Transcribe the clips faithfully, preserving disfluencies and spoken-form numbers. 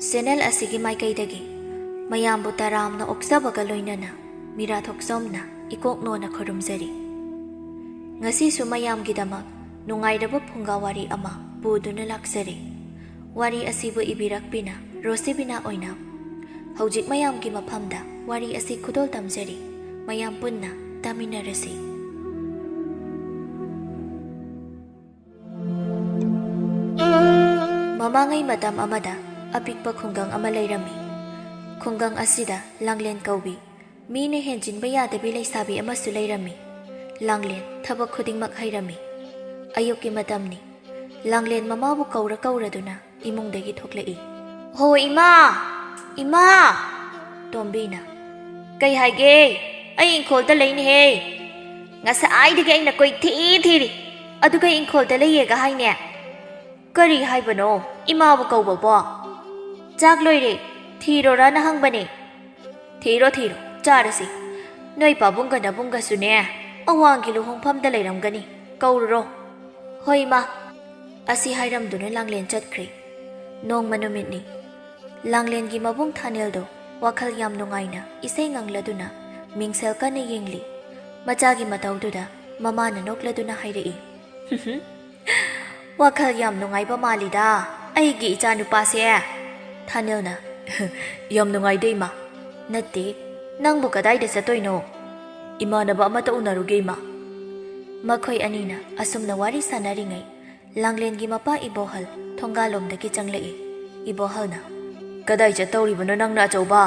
Channel ꯑꯁꯤꯒꯤ ꯃꯥꯏꯀꯩꯗꯒꯤ ꯃꯌꯥꯝꯕꯨ ꯇꯔꯥꯝꯅ ꯑꯣꯛꯆꯕꯒ ꯂꯣꯏꯅꯅ ꯃꯤꯔꯥ ꯊꯣꯛꯆꯣꯝꯅ ꯏꯀꯣꯛ ꯅꯣꯟꯅ ꯈꯨꯔꯨꯝꯖꯔꯤ꯫ ꯉꯁꯤꯁꯨ ꯃꯌꯥꯝꯒꯤꯗꯃꯛ ꯅꯨꯡꯉꯥꯏꯔꯕ ꯐꯨꯡꯒꯥ ꯋꯥꯔꯤ ꯑꯃ ꯄꯨꯗꯨꯅ ꯂꯥꯛꯆꯔꯤ꯫ ꯋꯥꯔꯤ ꯑꯁꯤꯕꯨ ꯏꯕꯤꯔꯛꯄꯤꯅ ꯔꯣꯁꯤꯕꯤꯅꯥ ꯑꯣꯏꯅ ꯍꯧꯖꯤꯛ ꯃꯌꯥꯝꯒꯤ ꯃꯐꯝꯗ ꯋꯥꯔꯤ ꯑꯁꯤ ꯈꯨꯗꯣꯜ ꯇꯝꯖꯔꯤ꯫ ꯃꯌꯥꯝ ꯄꯨꯟꯅ ꯇꯥꯃꯤꯟꯅꯔꯁꯤ꯫ ꯃꯃꯥꯡꯉꯩ ꯃꯇꯝ ꯑꯃꯗ ꯑꯄꯤꯛꯄ ꯈꯨꯡꯒꯪ ꯑꯃ ꯂꯩꯔꯝꯃꯤ꯫ ꯈꯨꯡꯒꯪ ꯑꯁꯤꯗ ꯂꯥꯡꯂꯦꯟ ꯀꯧꯕꯤ ꯃꯤꯅ ꯍꯦꯟꯖꯤꯟꯕ ꯌꯥꯗꯕꯤ ꯂꯩꯁꯥꯕꯤ ꯑꯃꯁꯨ ꯂꯩꯔꯝꯃꯤ꯫ ꯂꯥꯡꯂꯦꯟ ꯊꯕꯛ ꯈꯨꯗꯤꯡꯃꯛ ꯍꯩꯔꯝꯃꯤ꯫ ꯑꯌꯨꯛꯀꯤ ꯃꯇꯝꯅꯤ꯫ ꯂꯥꯡꯂꯦꯟ ꯃꯃꯥꯕꯨ ꯀꯧꯔ ꯀꯧꯔꯗꯨꯅ ꯏꯃꯨꯡꯗꯒꯤ ꯊꯣꯛꯂꯛꯏ꯫ "ꯍꯣ ꯏꯃꯥ! ꯏꯃꯥ!" ꯇꯣꯝꯕꯤꯅ꯫ "ꯀꯩ ꯍꯥꯏꯒꯦ? ꯑꯩ ꯏꯪꯈꯣꯜꯗ ꯂꯩꯅꯦꯍꯦ꯫ ꯉꯁꯥꯏꯗꯒꯤ ꯑꯩꯅ ꯀꯣꯏꯊꯤ ꯊꯤꯔꯤ, ꯑꯗꯨꯒ ꯏꯪꯈꯣꯜꯗ ꯂꯩꯌꯦꯒ ꯍꯥꯏꯅꯦ꯫ ꯀꯔꯤ ꯍꯥꯏꯕꯅꯣ ꯏꯃꯥꯕꯨ ꯀꯧꯕꯕꯣ? ꯆꯥꯛ ꯂꯣꯏꯔꯦ, ꯊꯤꯔꯣꯔꯥꯅ ꯍꯪꯕꯅꯦ꯫" "ꯊꯤꯔꯣ, ꯊꯤꯔꯣ, ꯆꯥꯔꯁꯤ꯫ ꯅꯣꯏ ꯄꯥꯕꯨꯡꯒ ꯅꯕꯨꯡꯒꯁꯨꯅꯦ, ꯑꯋꯥꯡꯒꯤ ꯂꯨꯍꯣꯡꯐꯝꯗ ꯂꯩꯔꯝꯒꯅꯤ꯫ ꯀꯧꯔꯨꯔꯣ꯫" "ꯍꯣꯏ, ꯏꯃꯥ꯫" ꯑꯁꯤ ꯍꯥꯏꯔꯝꯗꯨꯅ ꯂꯥꯡꯂꯦꯟ ꯆꯠꯈ꯭ꯔꯦ꯫ ꯅꯣꯡꯃ ꯅꯨꯃꯤꯠꯅꯤ꯫ ꯂꯥꯡꯂꯦꯟꯒꯤ ꯃꯕꯨꯡ ꯊꯥꯅꯦꯜꯗꯣ ꯋꯥꯈꯜ ꯌꯥꯝ ꯅꯨꯡꯉꯥꯏꯅ ꯏꯁꯩ ꯉꯪꯂꯗꯨꯅ ꯃꯤꯡꯁꯦꯜ ꯀꯟꯅ ꯌꯦꯡꯂꯤ꯫ ꯃꯆꯥꯒꯤ ꯃꯇꯧꯗꯨꯗ ꯃꯃꯥꯅ ꯅꯣꯛꯂꯗꯨꯅ ꯍꯥꯏꯔꯛꯏ, "ꯋꯥꯈꯜ ꯌꯥꯝ ꯅꯨꯡꯉꯥꯏꯕ ꯃꯥꯜꯂꯤꯗ ꯑꯩꯒꯤ ꯏꯆꯥꯅꯨꯄꯥꯁꯦ꯫" ꯊꯥꯅꯦꯜꯅ, "ꯌꯥꯝ ꯅꯨꯡꯉꯥꯏꯗꯦ, ꯏꯃꯥ꯫" "ꯅꯠꯇꯦ, ꯅꯪꯕꯨ ꯀꯗꯥꯏꯗ ꯆꯠꯇꯣꯏꯅꯣ?" "ꯏꯃꯥꯟꯅꯕ ꯑꯃꯇ ꯎꯅꯔꯨꯒꯦ, ꯏꯃꯥ꯫" ꯃꯈꯣꯏ ꯑꯅꯤꯅ ꯑꯁꯨꯝꯅ ꯋꯥꯔꯤ ꯁꯥꯟꯅꯔꯤꯉꯩ, ꯂꯥꯡꯂꯦꯟꯒꯤ ꯃꯄꯥ ꯏꯕꯣꯍꯜ ꯊꯣꯡꯒꯥꯜꯂꯣꯝꯗꯒꯤ ꯆꯪꯂꯛꯏ꯫ ꯏꯕꯣꯍꯜꯅ, "ꯀꯗꯥꯏ ꯆꯠꯇꯧꯔꯤꯕꯅꯣ ꯅꯪꯅ, ꯑꯆꯧꯕ?"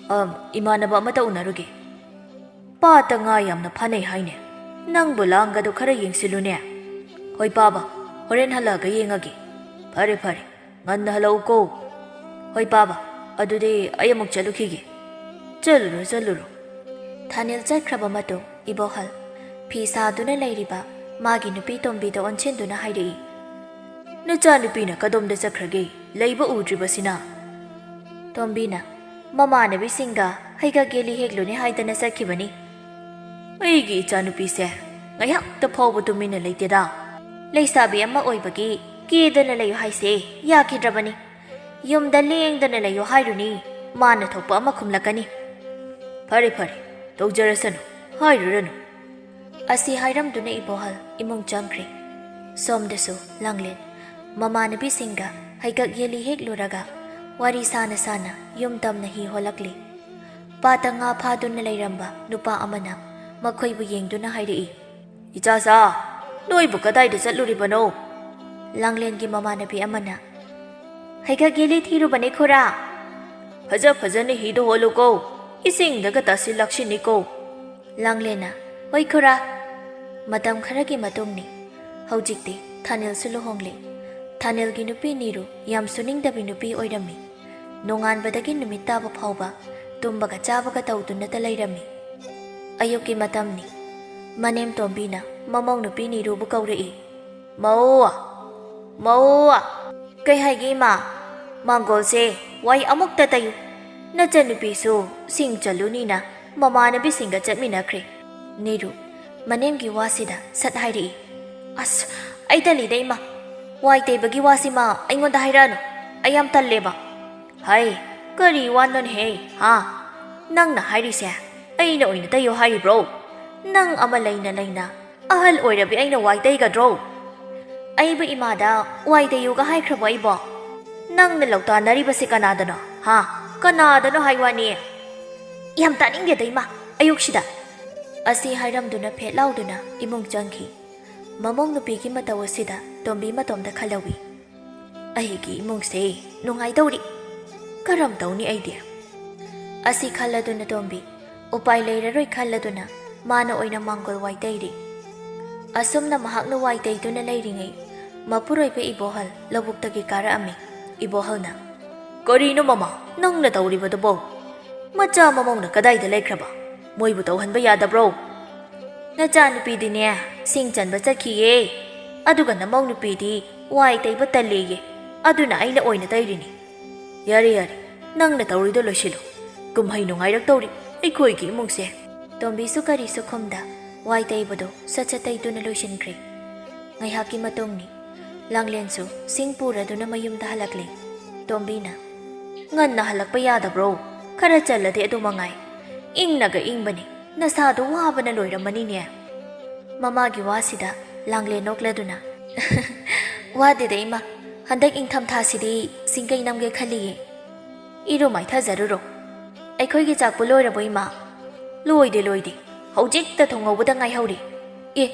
"ꯑꯝ, ꯏꯃꯥꯟꯅꯕ ꯑꯃꯇ ꯎꯅꯔꯨꯒꯦ꯫" "ꯄꯥꯠꯇ ꯉꯥ ꯌꯥꯝꯅ ꯐꯥꯅꯩ ꯍꯥꯏꯅꯦ꯫ ꯅꯪꯕꯨ ꯂꯥꯡꯒꯗꯣ ꯈꯔ ꯌꯦꯡꯁꯤꯜꯂꯨꯅꯦ꯫" "ꯍꯣꯏ ꯄꯥꯕ, ꯍꯣꯔꯦꯟ ꯍꯜꯂꯛꯑꯒ ꯌꯦꯡꯉꯒꯦ꯫" "ꯐꯔꯦ, ꯐꯔꯦ, ꯉꯟꯅ ꯍꯜꯂꯛꯎꯀꯣ꯫" "ꯍꯣꯏ ꯄꯥꯕ, ꯑꯗꯨꯗꯤ ꯑꯩ ꯑꯃꯨꯛ ꯆꯠꯂꯨꯈꯤꯒꯦ꯫" "ꯆꯠꯂꯨꯔꯣ, ꯆꯠꯂꯨꯔꯣ꯫" ꯊꯥꯅꯦꯜ ꯆꯠꯈ꯭ꯔꯕ ꯃꯇꯨꯡ ꯏꯕꯣꯍꯜ ꯐꯤ ꯁꯥꯗꯨꯅ ꯂꯩꯔꯤꯕ ꯃꯥꯒꯤ ꯅꯨꯄꯤ ꯇꯣꯝꯕꯤꯗ ꯑꯣꯟꯁꯤꯟꯗꯨꯅ ꯍꯥꯏꯔꯛꯏ, "ꯅꯆꯥꯅꯨꯄꯤꯅ ꯀꯗꯣꯝꯗ ꯆꯠꯈ꯭ꯔꯒꯦ? ꯂꯩꯕ ꯎꯗ꯭ꯔꯤꯕꯁꯤꯅ?" ꯇꯣꯝꯕꯤꯅ, "ꯃꯃꯥꯟꯅꯕꯤꯁꯤꯡꯒ ꯍꯩꯒ ꯒꯦꯂꯤ ꯍꯦꯛꯂꯨꯅꯤ ꯍꯥꯏꯗꯅ ꯆꯠꯈꯤꯕꯅꯤ꯫" "ꯑꯩꯒꯤ ꯏꯆꯥꯅꯨꯄꯤꯁꯦ ꯉꯥꯏꯍꯥꯛꯇ ꯐꯥꯎꯕ ꯇꯨꯃꯤꯟꯅ ꯂꯩꯇꯦꯗ꯫ ꯂꯩꯁꯥꯕꯤ ꯑꯃ ꯑꯣꯏꯕꯒꯤ ꯀꯦꯗꯅ ꯂꯩꯌꯨ ꯍꯥꯏꯁꯦ ꯌꯥꯈꯤꯗ꯭ꯔꯕꯅꯤ꯫ "ꯌꯨꯝꯗ ꯂꯦꯡꯗꯅ ꯂꯩꯌꯨ ꯍꯥꯏꯔꯨꯅꯤ, ꯃꯥꯅ ꯊꯣꯛꯄ ꯑꯃ ꯈꯨꯝꯂꯛꯀꯅꯤ꯫" "ꯐꯔꯦ ꯐꯔꯦ, ꯇꯧꯖꯔꯁꯅꯨ, ꯍꯥꯏꯔꯨꯔꯅꯨ꯫" ꯑꯁꯤ ꯍꯥꯏꯔꯝꯗꯨꯅ ꯏꯕꯣꯍꯜ ꯏꯃꯨꯡ ꯆꯪꯈ꯭ꯔꯦ꯫ ꯁꯣꯝꯗꯁꯨ ꯂꯥꯡꯂꯦꯟ ꯃꯃꯥꯟꯅꯕꯤꯁꯤꯡꯒ ꯍꯩꯀꯛ ꯌꯦꯜꯂꯤ ꯍꯦꯛꯂꯨꯔꯒ ꯋꯥꯔꯤ ꯁꯥꯅ ꯁꯥꯅ ꯌꯨꯝ ꯇꯝꯅ ꯍꯤ ꯍꯣꯜꯂꯛꯂꯤ꯫ ꯄꯥꯠꯇ ꯉꯥ ꯐꯥꯗꯨꯅ ꯂꯩꯔꯝꯕ ꯅꯨꯄꯥ ꯑꯃꯅ ꯃꯈꯣꯏꯕꯨ ꯌꯦꯡꯗꯨꯅ ꯍꯥꯏꯔꯛꯏ, "ꯏꯆꯥꯁꯥ, ꯅꯣꯏꯕꯨ ꯀꯗꯥꯏꯗ ꯆꯠꯂꯨꯔꯤꯕꯅꯣ?" ꯂꯥꯡꯂꯦꯟꯒꯤ ꯃꯃꯥꯟꯅꯕꯤ ꯑꯃꯅ, "ꯍꯩꯀꯛ ꯌꯦꯜꯂꯤ ꯊꯤꯔꯨꯕꯅꯦ ꯈꯨꯔꯥ꯫" "ꯐꯖ ꯐꯖꯅ ꯍꯤꯗꯣ ꯍꯣꯜꯂꯨꯀꯣ, ꯏꯁꯤꯡꯗꯒ ꯇꯥꯁꯤꯜꯂꯛꯁꯤꯅꯤꯀꯣ꯫" ꯂꯥꯡꯂꯦꯟꯅ, "ꯍꯣꯏ ꯈꯨꯔꯥ꯫" ꯃꯇꯝ ꯈꯔꯒꯤ ꯃꯇꯨꯡꯅꯤ꯫ ꯍꯧꯖꯤꯛꯇꯤ ꯊꯥꯅꯤꯜꯁꯨ ꯂꯨꯍꯣꯡꯂꯦ꯫ ꯊꯥꯅꯤꯜꯒꯤ ꯅꯨꯄꯤ ꯅꯤꯔꯨ ꯌꯥꯝ ꯁꯨꯅꯤꯡꯗꯕꯤ ꯅꯨꯄꯤ ꯑꯣꯏꯔꯝꯃꯤ꯫ ꯅꯣꯡꯉꯥꯟꯕꯗꯒꯤ ꯅꯨꯃꯤꯠ ꯇꯥꯕ ꯐꯥꯎꯕ ꯇꯨꯝꯕꯒ ꯆꯥꯕꯒ ꯇꯧꯗꯨꯅꯇ ꯂꯩꯔꯝꯃꯤ꯫ ꯑꯌꯨꯛꯀꯤ ꯃꯇꯝꯅꯤ꯫ ꯃꯅꯦꯝ ꯇꯣꯝꯕꯤꯅ ꯃꯃꯧ ꯅꯨꯄꯤ ꯅꯤꯔꯨꯕꯨ ꯀꯧꯔꯛꯏ꯫ "ꯃꯧ! ꯃꯧ!" "ꯀꯩ ꯍꯥꯏꯒꯦ, ꯏꯃꯥ?" "ꯃꯥꯡꯒꯣꯜꯁꯦ ꯋꯥꯏ ꯑꯃꯨꯛꯇ ꯇꯩꯌꯨ꯫ ꯅꯆꯟꯅꯨꯄꯤꯁꯨ ꯁꯤꯡ ꯆꯜꯂꯨꯅꯤꯅ ꯃꯃꯥꯟꯅꯕꯤꯁꯤꯡꯒ ꯆꯠꯃꯤꯟꯅꯈ꯭ꯔꯦ꯫" ꯅꯤꯔꯨ ꯃꯅꯦꯝꯒꯤ ꯋꯥꯁꯤꯗ ꯁꯠ ꯍꯥꯏꯔꯛꯏ, "ꯑꯁ, ꯑꯩ ꯇꯜꯂꯤꯗ, ꯏꯃꯥ꯫ ꯋꯥꯏ ꯇꯩꯕꯒꯤ ꯋꯥꯁꯤꯃ ꯑꯩꯉꯣꯟꯗ ꯍꯥꯏꯔꯛꯑꯅꯨ꯫ ꯑꯩ ꯌꯥꯝ ꯇꯜꯂꯦꯕ꯫" "ꯍꯩ, ꯀꯔꯤ ꯋꯥꯅꯣꯅꯦꯍꯦ, ꯍꯥ? ꯅꯪꯅ ꯍꯥꯏꯔꯤꯁꯦ ꯑꯩꯅ ꯑꯣꯏꯅ ꯇꯩꯌꯣ ꯍꯥꯏꯔꯤꯕ꯭ꯔꯣ? ꯅꯪ ꯑꯃ ꯂꯩꯅ ꯂꯩꯅ ꯑꯍꯜ ꯑꯣꯏꯔꯕꯤ ꯑꯩꯅ ꯋꯥꯏ ꯇꯩꯒꯗ꯭ꯔꯣ?" "ꯑꯩꯕꯨ ꯏꯃꯥꯗ ꯋꯥꯏ ꯇꯩꯌꯨꯒ ꯍꯥꯏꯈ꯭ꯔꯕꯣ ꯑꯩꯕꯣ? ꯅꯪꯅ ꯂꯧꯇꯥꯟꯅꯔꯤꯕꯁꯦ ꯀꯅꯥꯗꯅꯣ, ꯍꯥ? ꯀꯅꯥꯗꯅꯣ ꯍꯥꯏ ꯋꯥꯅꯤ?" "ꯌꯥꯝ ꯇꯥꯅꯤꯡꯗꯦꯗ, ꯏꯃꯥ, ꯑꯌꯨꯛꯁꯤꯗ!" ꯑꯁꯤ ꯍꯥꯏꯔꯝꯗꯨꯅ ꯐꯦꯠ ꯂꯥꯎꯗꯨꯅ ꯏꯃꯨꯡ ꯆꯪꯈꯤ꯫ ꯃꯃꯧ ꯅꯨꯄꯤꯒꯤ ꯃꯇꯧ ꯑꯁꯤꯗ ꯇꯣꯝꯕꯤ ꯃꯇꯣꯝꯗ ꯈꯜꯍꯧꯏ꯫ "ꯑꯩꯒꯤ ꯏꯃꯨꯡꯁꯦ ꯅꯨꯡꯉꯥꯏꯗꯧꯔꯤ꯫ ꯀꯔꯝ ꯇꯧꯅꯤ ꯑꯩꯗꯤ?" ꯑꯁꯤ ꯈꯜꯂꯗꯨꯅ ꯇꯣꯝꯕꯤ ꯎꯄꯥꯏ ꯂꯩꯔꯔꯣꯏ ꯈꯜꯂꯗꯨꯅ ꯃꯥꯅ ꯑꯣꯏꯅ ꯃꯥꯡꯒꯣꯜ ꯋꯥꯏ ꯇꯩꯔꯤ꯫ ꯑꯁꯨꯝꯅ ꯃꯍꯥꯛꯅ ꯋꯥꯏ ꯇꯩꯗꯨꯅ ꯂꯩꯔꯤꯉꯩ, ꯃꯄꯨꯔꯣꯏꯕ ꯏꯕꯣꯍꯜ ꯂꯧꯕꯨꯛꯇꯒꯤ ꯀꯥꯔꯛꯑꯝꯃꯤ꯫ ꯏꯕꯣꯍꯜꯅ, "ꯀꯔꯤꯅꯣ ꯃꯃꯥ, ꯅꯪꯅ ꯇꯧꯔꯤꯕꯗꯨꯕꯣ? ꯃꯆꯥ ꯃꯃꯧꯅ ꯀꯗꯥꯏꯗ ꯂꯩꯈ꯭ꯔꯕ? ꯃꯣꯏꯕꯨ ꯇꯧꯍꯟꯕ ꯌꯥꯗꯕ꯭ꯔꯣ?" "ꯅꯆꯥꯅꯨꯄꯤꯗꯤꯅꯦ, ꯁꯤꯡ ꯆꯟꯕ ꯆꯠꯈꯤꯌꯦ꯫ ꯑꯗꯨꯒ ꯅꯃꯧ ꯅꯨꯄꯤꯗꯤ ꯋꯥꯏ ꯇꯩꯕ ꯇꯜꯂꯦꯌꯦ꯫ ꯑꯗꯨꯅ ꯑꯩꯅ ꯑꯣꯏꯅ ꯇꯩꯔꯤꯅꯤ꯫" "ꯌꯥꯔꯦ, ꯌꯥꯔꯦ, ꯅꯪꯅ ꯇꯧꯔꯤꯗꯣ ꯂꯣꯏꯁꯤꯜꯂꯨ꯫ ꯀꯨꯝꯍꯩ ꯅꯨꯡꯉꯥꯏꯔꯛꯇꯧꯔꯤ ꯑꯩꯈꯣꯏꯒꯤ ꯏꯃꯨꯡꯁꯦ꯫" ꯇꯣꯝꯕꯤꯁꯨ ꯀꯔꯤꯁꯨ ꯈꯨꯝꯗ ꯋꯥꯏ ꯇꯩꯕꯗꯣ ꯁꯠ ꯁꯠ ꯇꯩꯗꯨꯅ ꯂꯣꯏꯁꯤꯟꯈ꯭ꯔꯦ꯫ ꯉꯥꯏꯍꯥꯛꯀꯤ ꯃꯇꯨꯡꯅꯤ꯫ ꯂꯥꯡꯂꯦꯟꯁꯨ ꯁꯤꯡ ꯄꯨꯔꯗꯨꯅ ꯃꯌꯨꯝꯗ ꯍꯜꯂꯛꯂꯦ꯫ ꯇꯣꯝꯕꯤꯅ, "ꯉꯟꯅ ꯍꯜꯂꯛꯄ ꯌꯥꯗꯕ꯭ꯔꯣ? ꯈꯔ ꯆꯜꯂꯗꯤ ꯑꯗꯨ ꯃꯉꯥꯏ꯫ ꯏꯪꯅꯒ ꯏꯪꯕꯅꯤ, ꯅꯁꯥꯗꯣ ꯋꯥꯕꯅ ꯂꯣꯏꯔꯝꯃꯅꯤꯅꯦ꯫" ꯃꯃꯥꯒꯤ ꯋꯥꯁꯤꯗ ꯂꯥꯡꯂꯦꯟ ꯅꯣꯛꯂꯗꯨꯅ, "ꯋꯥꯗꯦꯗ ꯏꯃꯥ, ꯍꯟꯗꯛ ꯏꯪꯊꯝꯊꯥꯁꯤꯗꯤ ꯁꯤꯡꯀꯩ ꯅꯝꯒꯦ ꯈꯜꯂꯤꯌꯦ꯫" "ꯏꯔꯨ ꯃꯥꯏꯊꯖꯔꯨꯔꯣ꯫ ꯑꯩꯈꯣꯏꯒꯤ ꯆꯥꯛꯄꯨ ꯂꯣꯏꯔꯕꯣ ꯏꯃꯥ?" "ꯂꯣꯏꯗꯦ, ꯂꯣꯏꯗꯦ꯫ ꯍꯧꯖꯤꯛꯇ ꯊꯣꯡꯍꯧꯕꯗ ꯉꯥꯏꯍꯧꯔꯤ꯫ ꯑꯦ,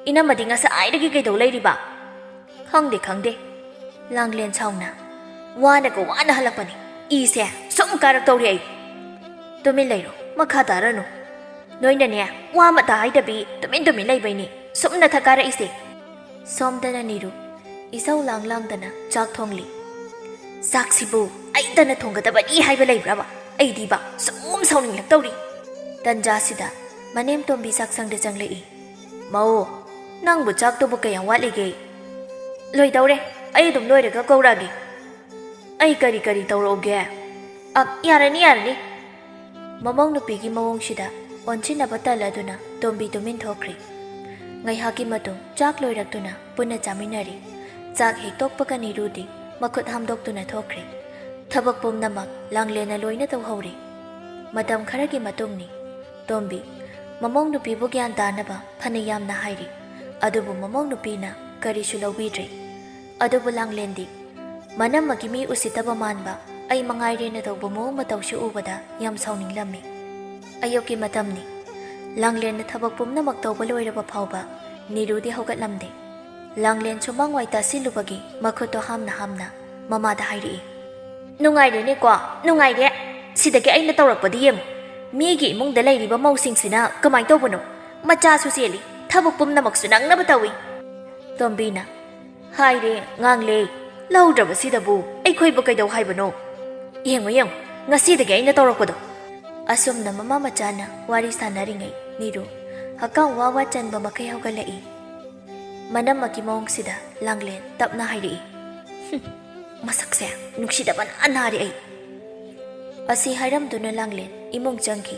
ꯏꯅꯝꯃꯗꯤ ꯉꯁꯥꯏꯗꯒꯤ ꯀꯩꯗꯧ ꯂꯩꯔꯤꯕ?" "ꯈꯪꯗꯦ, ꯈꯪꯗꯦ꯫" ꯂꯥꯡꯂꯦꯟ ꯁꯥꯎꯅ, "ꯋꯥꯅꯒ ꯋꯥꯅ ꯍꯜꯂꯛꯄꯅꯤ꯫ ꯏꯁꯦ ꯁꯨꯝ ꯀꯥꯔꯛꯇꯧꯔꯤ ꯑꯩ꯫" "ꯇꯨꯃꯤꯟ ꯂꯩꯔꯣ, ꯃꯈꯥ ꯇꯥꯔꯅꯨ꯫ ꯅꯣꯏꯅꯅꯦ, ꯋꯥ ꯑꯃꯇ ꯍꯥꯏꯗꯕꯤ ꯇꯨꯃꯤꯟ ꯇꯨꯃꯤꯟ ꯂꯩꯕꯩꯅꯤ ꯁꯨꯝ ꯅꯊꯛ ꯀꯥꯔꯛꯏꯁꯦ꯫" ꯁꯣꯝꯗꯅ ꯅꯤꯔꯨ ꯏꯁꯧ ꯂꯥꯡ ꯂꯥꯡꯗꯅ ꯆꯥꯛ ꯊꯣꯡꯂꯤ꯫ "ꯆꯥꯛꯁꯤꯕꯨ ꯑꯩꯇꯅ ꯊꯣꯡꯒꯗꯕꯅꯤ ꯍꯥꯏꯕ ꯂꯩꯕ꯭ꯔꯕ? ꯑꯩꯗꯤꯕ ꯁꯨꯝ ꯁꯥꯎꯅꯤꯡꯂꯛꯇꯧꯔꯤ꯫" ꯇꯟꯖꯥꯁꯤꯗ ꯃꯅꯦꯝ ꯇꯣꯝꯕꯤ ꯆꯥꯛꯁꯪꯗ ꯆꯪꯂꯛꯏ꯫ "ꯃꯧ, ꯅꯪꯕꯨ ꯆꯥꯛꯇꯨꯕꯨ ꯀꯌꯥꯝ ꯋꯥꯠꯂꯤꯒꯦ?" "ꯂꯣꯏꯗꯧꯔꯦ, ꯑꯩ ꯑꯗꯨꯝ ꯂꯣꯏꯔꯒ ꯀꯧꯔꯛꯑꯒꯦ꯫" "ꯑꯩ ꯀꯔꯤ ꯀꯔꯤ ꯇꯧꯔꯛꯎꯒꯦ?" "ꯑꯞ, ꯌꯥꯔꯅꯤ, ꯌꯥꯔꯅꯤ꯫" ꯃꯃꯧ ꯅꯨꯄꯤꯒꯤ ꯃꯑꯣꯡꯁꯤꯗ ꯑꯣꯟꯁꯤꯟꯅꯕ ꯇꯜꯂꯗꯨꯅ ꯇꯣꯝꯕꯤ ꯇꯨꯃꯤꯟ ꯊꯣꯛꯈ꯭ꯔꯦ꯫ ꯉꯥꯏꯍꯥꯛꯀꯤ ꯃꯇꯨꯡ ꯆꯥꯛ ꯂꯣꯏꯔꯛꯇꯨꯅ ꯄꯨꯟꯅ ꯆꯥꯃꯤꯟꯅꯔꯦ꯫ ꯆꯥꯛ ꯍꯦꯛ ꯇꯣꯛꯄꯒ ꯅꯤꯔꯨꯗꯤ ꯃꯈꯨꯠ ꯍꯥꯝꯗꯣꯛꯇꯨꯅ ꯊꯣꯛꯈ꯭ꯔꯦ꯫ ꯊꯕꯛ ꯄꯨꯝꯅꯃꯛ ꯂꯥꯡꯂꯦꯟꯅ ꯂꯣꯏꯅ ꯇꯧꯍꯧꯔꯦ꯫ ꯃꯇꯝ ꯈꯔꯒꯤ ꯃꯇꯨꯡꯅꯤ꯫ ꯇꯣꯝꯕꯤ, ꯃꯃꯧ ꯅꯨꯄꯤꯕꯨ ꯒ꯭ꯌꯥꯟ ꯇꯥꯅꯕ ꯐꯅ ꯌꯥꯝꯅ ꯍꯥꯏꯔꯤ, ꯑꯗꯨꯕꯨ ꯃꯃꯧ ꯅꯨꯄꯤꯅ ꯀꯔꯤꯁꯨ ꯂꯧꯕꯤꯗ꯭ꯔꯦ꯫ ꯑꯗꯨꯕꯨ ꯂꯥꯡꯂꯦꯟꯗꯤ ꯃꯅꯝꯃꯒꯤ ꯃꯤ ꯎꯁꯤꯠꯇꯕ ꯃꯥꯟꯕ, ꯑꯩ ꯃꯉꯥꯏꯔꯦꯅ ꯇꯧꯕ ꯃꯑꯣꯡ ꯃꯇꯧꯁꯤ ꯎꯕꯗ ꯌꯥꯝ ꯁꯥꯎꯅꯤꯡꯂꯝꯃꯤ꯫ ꯑꯌꯨꯛꯀꯤ ꯃꯇꯝꯅꯤ꯫ ꯂꯥꯡꯂꯦꯟꯅ ꯊꯕꯛ ꯄꯨꯝꯅꯃꯛ ꯇꯧꯕ ꯂꯣꯏꯔꯕ ꯐꯥꯎꯕ ꯅꯤꯔꯨꯗꯤ ꯍꯧꯒꯠꯂꯝꯗꯦ꯫ ꯂꯥꯡꯂꯦꯟ ꯁꯨꯃꯥꯡ ꯋꯥꯏ ꯇꯥꯁꯤꯜꯂꯨꯕꯒꯤ ꯃꯈꯨꯠꯇꯣ ꯍꯥꯝꯅ ꯍꯥꯝꯅ ꯃꯃꯥꯗ ꯍꯥꯏꯔꯛꯏ, "ꯅꯨꯡꯉꯥꯏꯔꯦꯅꯦꯀꯣ, ꯅꯨꯡꯉꯥꯏꯔꯦ꯫ ꯁꯤꯗꯒꯤ ꯑꯩꯅ ꯇꯧꯔꯛꯄꯗꯤ ꯌꯦꯡꯉꯨ꯫ ꯃꯤꯒꯤ ꯏꯃꯨꯡꯗ ꯂꯩꯔꯤꯕ ꯃꯧꯁꯤꯡꯁꯤꯅ ꯀꯃꯥꯏꯅ ꯇꯧꯕꯅꯣ? ꯃꯆꯥꯁꯨ ꯆꯦꯜꯂꯤ, ꯊꯕꯛ ꯄꯨꯝꯅꯃꯛꯁꯨ ꯅꯪꯅꯕ ꯇꯧꯏ꯫" ꯇꯣꯝꯕꯤꯅ, "ꯍꯥꯏꯔꯦ, ꯉꯥꯡꯂꯦ, ꯂꯧꯗ꯭ꯔꯕꯁꯤꯗꯕꯨ ꯑꯩꯈꯣꯏꯕꯨ ꯀꯩꯗꯧ ꯍꯥꯏꯕꯅꯣ? ꯌꯦꯡꯉꯨ, ꯌꯦꯡꯉꯨ, ꯉꯁꯤꯗꯒꯤ ꯑꯩꯅ ꯇꯧꯔꯛꯄꯗꯣ꯫" ꯑꯁꯨꯝꯅ ꯃꯃꯥ ꯃꯆꯥꯅ ꯋꯥꯔꯤ ꯁꯥꯟꯅꯔꯤꯉꯩ ꯅꯤꯔꯨ ꯍꯛꯀꯥꯝ ꯋꯥ ꯋꯥ ꯆꯟꯕ ꯃꯈꯩ ꯍꯧꯒꯠꯂꯛꯏ꯫ ꯃꯅꯝꯃꯒꯤ ꯃꯑꯣꯡꯁꯤꯗ ꯂꯥꯡꯂꯦꯟ ꯇꯞꯅ ꯍꯥꯏꯔꯛꯏ, "ꯍꯨꯝ, ꯃꯁꯛꯁꯦ ꯅꯨꯡꯁꯤꯗꯕꯅ ꯅꯥꯔꯦ ꯑꯩ꯫" ꯑꯁꯤ ꯍꯥꯏꯔꯝꯗꯨꯅ ꯂꯥꯡꯂꯦꯟ ꯏꯃꯨꯡ ꯆꯪꯈꯤ꯫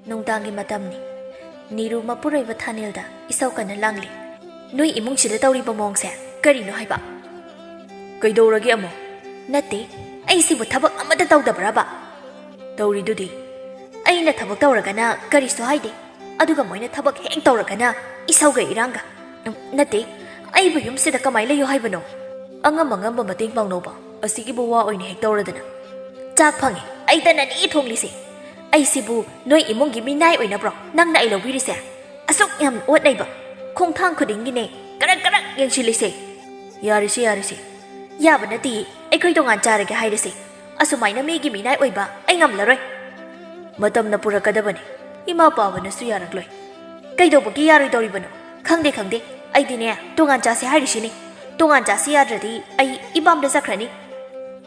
ꯅꯨꯡꯗꯥꯡꯒꯤ ꯃꯇꯝꯅꯤ꯫ ꯅꯤꯔꯨ ꯃꯄꯨꯔꯣꯏꯕ ꯊꯥꯅꯤꯜꯗ ꯏꯁꯧ ꯀꯟꯅ ꯂꯥꯡꯂꯤ, "ꯅꯣꯏ ꯏꯃꯨꯡꯁꯤꯗ ꯇꯧꯔꯤꯕ ꯃꯑꯣꯡꯁꯦ ꯀꯔꯤꯅꯣ ꯍꯥꯏꯕ?" "ꯀꯩꯗꯧꯔꯒꯦ ꯑꯃꯨꯛ?" "ꯅꯠꯇꯦ, ꯑꯩꯁꯤꯕꯨ ꯊꯕꯛ ꯑꯃꯠꯇ ꯇꯧꯗꯕ꯭ꯔꯕ?" "ꯇꯧꯔꯤꯗꯨꯗꯤ꯫ ꯑꯩꯅ ꯊꯕꯛ ꯇꯧꯔꯒꯅ ꯀꯔꯤꯁꯨ ꯍꯥꯏꯗꯦ, ꯑꯗꯨꯒ ꯃꯣꯏꯅ ꯊꯕꯛ ꯍꯦꯛ ꯇꯧꯔꯒꯅ ꯏꯁꯧꯒ ꯏꯔꯥꯡꯒ꯫ ꯎꯝ, ꯅꯠꯇꯦ, ꯑꯩꯕꯨ ꯌꯨꯝꯁꯤꯗ ꯀꯃꯥꯏꯅ ꯂꯩꯌꯣ ꯍꯥꯏꯕꯅꯣ? ꯑꯉꯝ ꯑꯉꯝꯕ ꯃꯇꯦꯡ ꯄꯥꯡꯅꯧꯕ, ꯑꯁꯤꯒꯤꯕꯨ ꯋꯥ ꯑꯣꯏꯅ ꯍꯦꯛ ꯇꯧꯔꯗꯅ꯫ ꯆꯥꯛ ꯐꯪꯉꯦ, ꯑꯩꯇꯅꯅꯤ ꯊꯣꯡꯂꯤꯁꯦ꯫ ꯑꯩꯁꯤꯕꯨ ꯅꯣꯏ ꯏꯃꯨꯡꯒꯤ ꯃꯤꯅꯥꯏ ꯑꯣꯏꯅꯕ꯭ꯔꯣ ꯅꯪꯅ ꯑꯩ ꯂꯧꯕꯤꯔꯤꯁꯦ? ꯑꯁꯨꯛ ꯌꯥꯝ ꯑꯣꯠꯅꯩꯕ, ꯈꯣꯡꯊꯥꯡ ꯈꯨꯗꯤꯡꯒꯤꯅꯦ ꯀꯔꯛ ꯀꯔꯛ ꯌꯦꯡꯁꯤꯜꯂꯤꯁꯦ꯫ ꯌꯥꯔꯦꯁꯦ, ꯌꯥꯔꯦꯁꯦ꯫ ꯌꯥꯕ ꯅꯠꯇꯤꯌꯦ, ꯑꯩꯈꯣꯏ ꯇꯣꯉꯥꯟ ꯆꯥꯔꯒꯦ ꯍꯥꯏꯔꯁꯦ꯫ ꯑꯁꯨꯃꯥꯏꯅ ꯃꯤꯒꯤ ꯃꯤꯅꯥꯏ ꯑꯣꯏꯕ ꯑꯩ ꯉꯝꯂꯔꯣꯏ꯫ ꯃꯇꯝꯅ ꯄꯨꯔꯛꯀꯗꯕꯅꯤ, ꯏꯃꯥ ꯄꯥꯕꯅꯁꯨ ꯌꯥꯔꯛꯂꯣꯏ꯫ ꯀꯩꯗꯧꯕꯒꯤ ꯌꯥꯔꯣꯏꯗꯧꯔꯤꯕꯅꯣ? ꯈꯪꯗꯦ, ꯈꯪꯗꯦ꯫ ꯑꯩꯗꯤꯅꯦ, ꯇꯣꯉꯥꯟ ꯆꯥꯁꯦ ꯍꯥꯏꯔꯤꯁꯤꯅꯤ꯫ ꯇꯣꯉꯥꯟ ꯆꯥꯁꯦ ꯌꯥꯗ꯭ꯔꯗꯤ ꯑꯩ ꯏꯄꯥꯝꯗ ꯆꯠꯈ꯭ꯔꯅꯤ꯫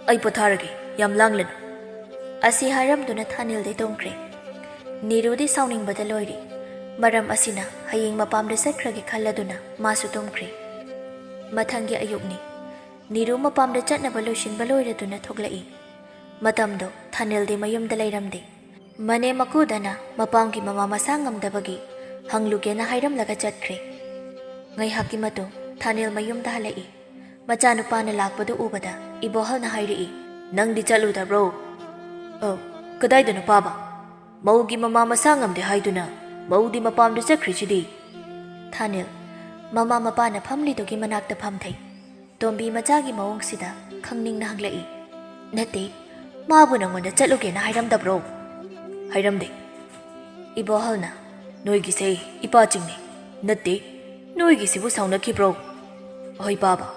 ꯑꯩ ꯄꯣꯊꯥꯔꯒꯦ, ꯌꯥꯝ ꯂꯥꯡꯂꯅꯨ꯫ ꯑꯁꯤ ꯍꯥꯏꯔꯝꯗꯨꯅ ꯊꯥꯅꯤꯜꯗꯤ ꯇꯨꯝꯈ꯭ꯔꯦ꯫ ꯅꯤꯔꯨꯗꯤ ꯁꯥꯎꯅꯤꯡꯕꯗ ꯂꯣꯏꯔꯦ꯫ ꯃꯔꯝ ꯑꯁꯤꯅ ꯍꯌꯦꯡ ꯃꯄꯥꯝꯗ ꯆꯠꯈ꯭ꯔꯒꯦ ꯈꯜꯂꯗꯨꯅ ꯃꯥꯁꯨ ꯇꯨꯝꯈ꯭ꯔꯦ꯫ ꯃꯊꯪꯒꯤ ꯑꯌꯨꯛꯅꯤ꯫ ꯅꯤꯔꯨ ꯃꯄꯥꯝꯗ ꯆꯠꯅꯕ ꯂꯣꯏꯁꯤꯟꯕ ꯂꯣꯏꯔꯗꯨꯅ ꯊꯣꯛꯂꯛꯏ꯫ ꯃꯇꯝꯗꯣ ꯊꯥꯅꯤꯜꯗꯤ ꯃꯌꯨꯝꯗ ꯂꯩꯔꯝꯗꯦ꯫ ꯃꯅꯦꯝ ꯃꯀꯨꯗꯅ ꯃꯄꯥꯝꯒꯤ ꯃꯃꯥ ꯃꯁꯥ ꯉꯝꯗꯕꯒꯤ ꯍꯪꯂꯨꯒꯦꯅ ꯍꯥꯏꯔꯝꯂꯒ ꯆꯠꯈ꯭ꯔꯦ꯫ ꯉꯥꯏꯍꯥꯛꯀꯤ ꯃꯇꯨꯡ ꯊꯥꯅꯤꯜ ꯃꯌꯨꯝꯗ ꯍꯜꯂꯛꯏ꯫ ꯃꯆꯥꯅꯨꯄꯥꯅ ꯂꯥꯛꯄꯗꯨ ꯎꯕꯗ ꯏꯕꯣꯍꯜꯅ ꯍꯥꯏꯔꯛꯏ, "ꯅꯪꯗꯤ ꯆꯠꯂꯨꯗꯕ꯭ꯔꯣ?" "ꯑꯧ, ꯀꯗꯥꯏꯗꯅꯣ ꯄꯥꯕ? ꯃꯧꯒꯤ ꯃꯃꯥ ꯃꯁꯥ ꯉꯝꯗꯦ ꯍꯥꯏꯗꯨꯅ ꯃꯧꯗꯤ ꯃꯄꯥꯝꯗ ꯆꯠꯈ꯭ꯔꯤꯁꯤꯗꯤ?" ꯊꯥꯅꯤꯜ ꯃꯃꯥ ꯃꯄꯥꯅ ꯐꯝꯂꯤꯗꯨꯒꯤ ꯃꯅꯥꯛꯇ ꯐꯝꯊꯩ꯫ ꯇꯣꯝꯕꯤ ꯃꯆꯥꯒꯤ ꯃꯑꯣꯡꯁꯤꯗ ꯈꯪꯅꯤꯡꯅ ꯍꯪꯂꯛꯏ, "ꯅꯠꯇꯦ, ꯃꯥꯕꯨ ꯅꯪꯉꯣꯟꯗ ꯆꯠꯂꯨꯒꯦꯅ ꯍꯥꯏꯔꯝꯗꯕ꯭ꯔꯣ?" "ꯍꯥꯏꯔꯝꯗꯦ꯫" ꯏꯕꯣꯍꯜꯅ, "ꯅꯣꯏꯒꯤꯁꯦ ꯏꯄꯥꯆꯤꯡꯅꯤ꯫ ꯅꯠꯇꯦ, ꯅꯣꯏꯒꯤꯁꯤꯕꯨ ꯁꯥꯎꯅꯈꯤꯕ꯭ꯔꯣ?" "ꯍꯣꯏ ꯄꯥꯕ꯫"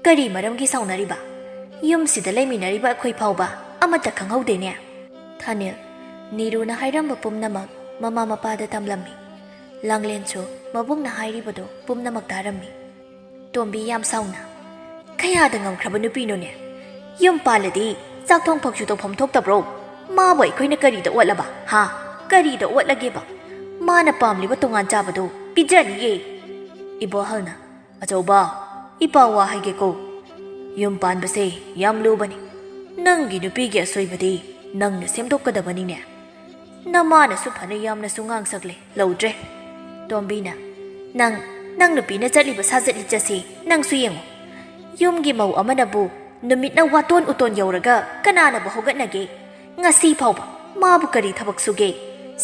"ꯀꯔꯤ ꯃꯔꯝꯒꯤ ꯁꯥꯎꯅꯔꯤꯕ? ꯌꯨꯝꯁꯤꯗ ꯂꯩꯃꯤꯟꯅꯔꯤꯕ ꯑꯩꯈꯣꯏ ꯐꯥꯎꯕ ꯑꯃꯠꯇ ꯈꯪꯍꯧꯗꯦꯅꯦ?" ꯊꯥꯅꯤꯜ ꯅꯤꯔꯨꯅ ꯍꯥꯏꯔꯝꯕ ꯄꯨꯝꯅꯃꯛ ꯃꯃꯥ ꯃꯄꯥꯗ ꯇꯝꯂꯝꯃꯤ꯫ ꯂꯥꯡꯂꯦꯟꯁꯨ ꯃꯕꯨꯡꯅ ꯍꯥꯏꯔꯤꯕꯗꯨ ꯄꯨꯝꯅꯃꯛ ꯇꯥꯔꯝꯃꯤ꯫ ꯇꯣꯝꯕꯤ ꯌꯥꯝ ꯁꯥꯎꯅ, "ꯀꯌꯥꯗ ꯉꯝꯈ꯭ꯔꯕ ꯅꯨꯄꯤꯅꯣꯅꯦ? ꯌꯨꯝ ꯄꯥꯜꯂꯗꯤ ꯆꯥꯛ ꯊꯣꯡ ꯐꯥꯎꯁꯨ ꯇꯧꯐꯝ ꯊꯣꯛꯇꯕ꯭ꯔꯣ? ꯃꯥꯕꯨ ꯑꯩꯈꯣꯏꯅ ꯀꯔꯤꯗ ꯑꯣꯠꯂꯕ? ꯍꯥ? ꯀꯔꯤꯗ ꯑꯣꯠꯂꯒꯦꯕ? ꯃꯥꯅ ꯄꯥꯝꯂꯤꯕ ꯇꯣꯉꯥꯟ ꯆꯥꯕꯗꯨ ꯄꯤꯖꯅꯤꯌꯦ꯫" ꯏꯕꯣꯍꯜꯅ, "ꯑꯆꯧꯕ, ꯏꯄꯥ ꯋꯥ ꯍꯥꯏꯒꯦꯀꯣ꯫ ꯌꯨꯝ ꯄꯥꯟꯕꯁꯦ ꯌꯥꯝ ꯂꯨꯕꯅꯤ꯫ ꯅꯪꯒꯤ ꯅꯨꯄꯤꯒꯤ ꯑꯁꯣꯏꯕꯗꯤ ꯅꯪꯅ ꯁꯦꯝꯗꯣꯛꯀꯗꯕꯅꯤꯅꯦ꯫ ꯅꯃꯥꯅꯁꯨ ꯐꯅ ꯌꯥꯝꯅꯁꯨ ꯉꯥꯡꯁꯛꯂꯦ, ꯂꯧꯗ꯭ꯔꯦ꯫" ꯇꯣꯝꯕꯤꯅ, "ꯅꯪ, ꯅꯪ ꯅꯨꯄꯤꯅ ꯆꯠꯂꯤꯕ ꯁꯥꯖꯠ ꯂꯤꯆꯠꯁꯤ ꯅꯪꯁꯨ ꯌꯦꯡꯉꯨ꯫ ꯌꯨꯝꯒꯤ ꯃꯧ ꯑꯃꯅꯕꯨ ꯅꯨꯃꯤꯠꯅ ꯋꯥꯇꯣꯟ ꯎꯇꯣꯟ ꯌꯧꯔꯒ ꯀꯅꯥꯅꯕꯨ ꯍꯧꯒꯠꯅꯒꯦ? ꯉꯁꯤ ꯐꯥꯎꯕ ꯃꯥꯕꯨ ꯀꯔꯤ ꯊꯕꯛ ꯁꯨꯒꯦ?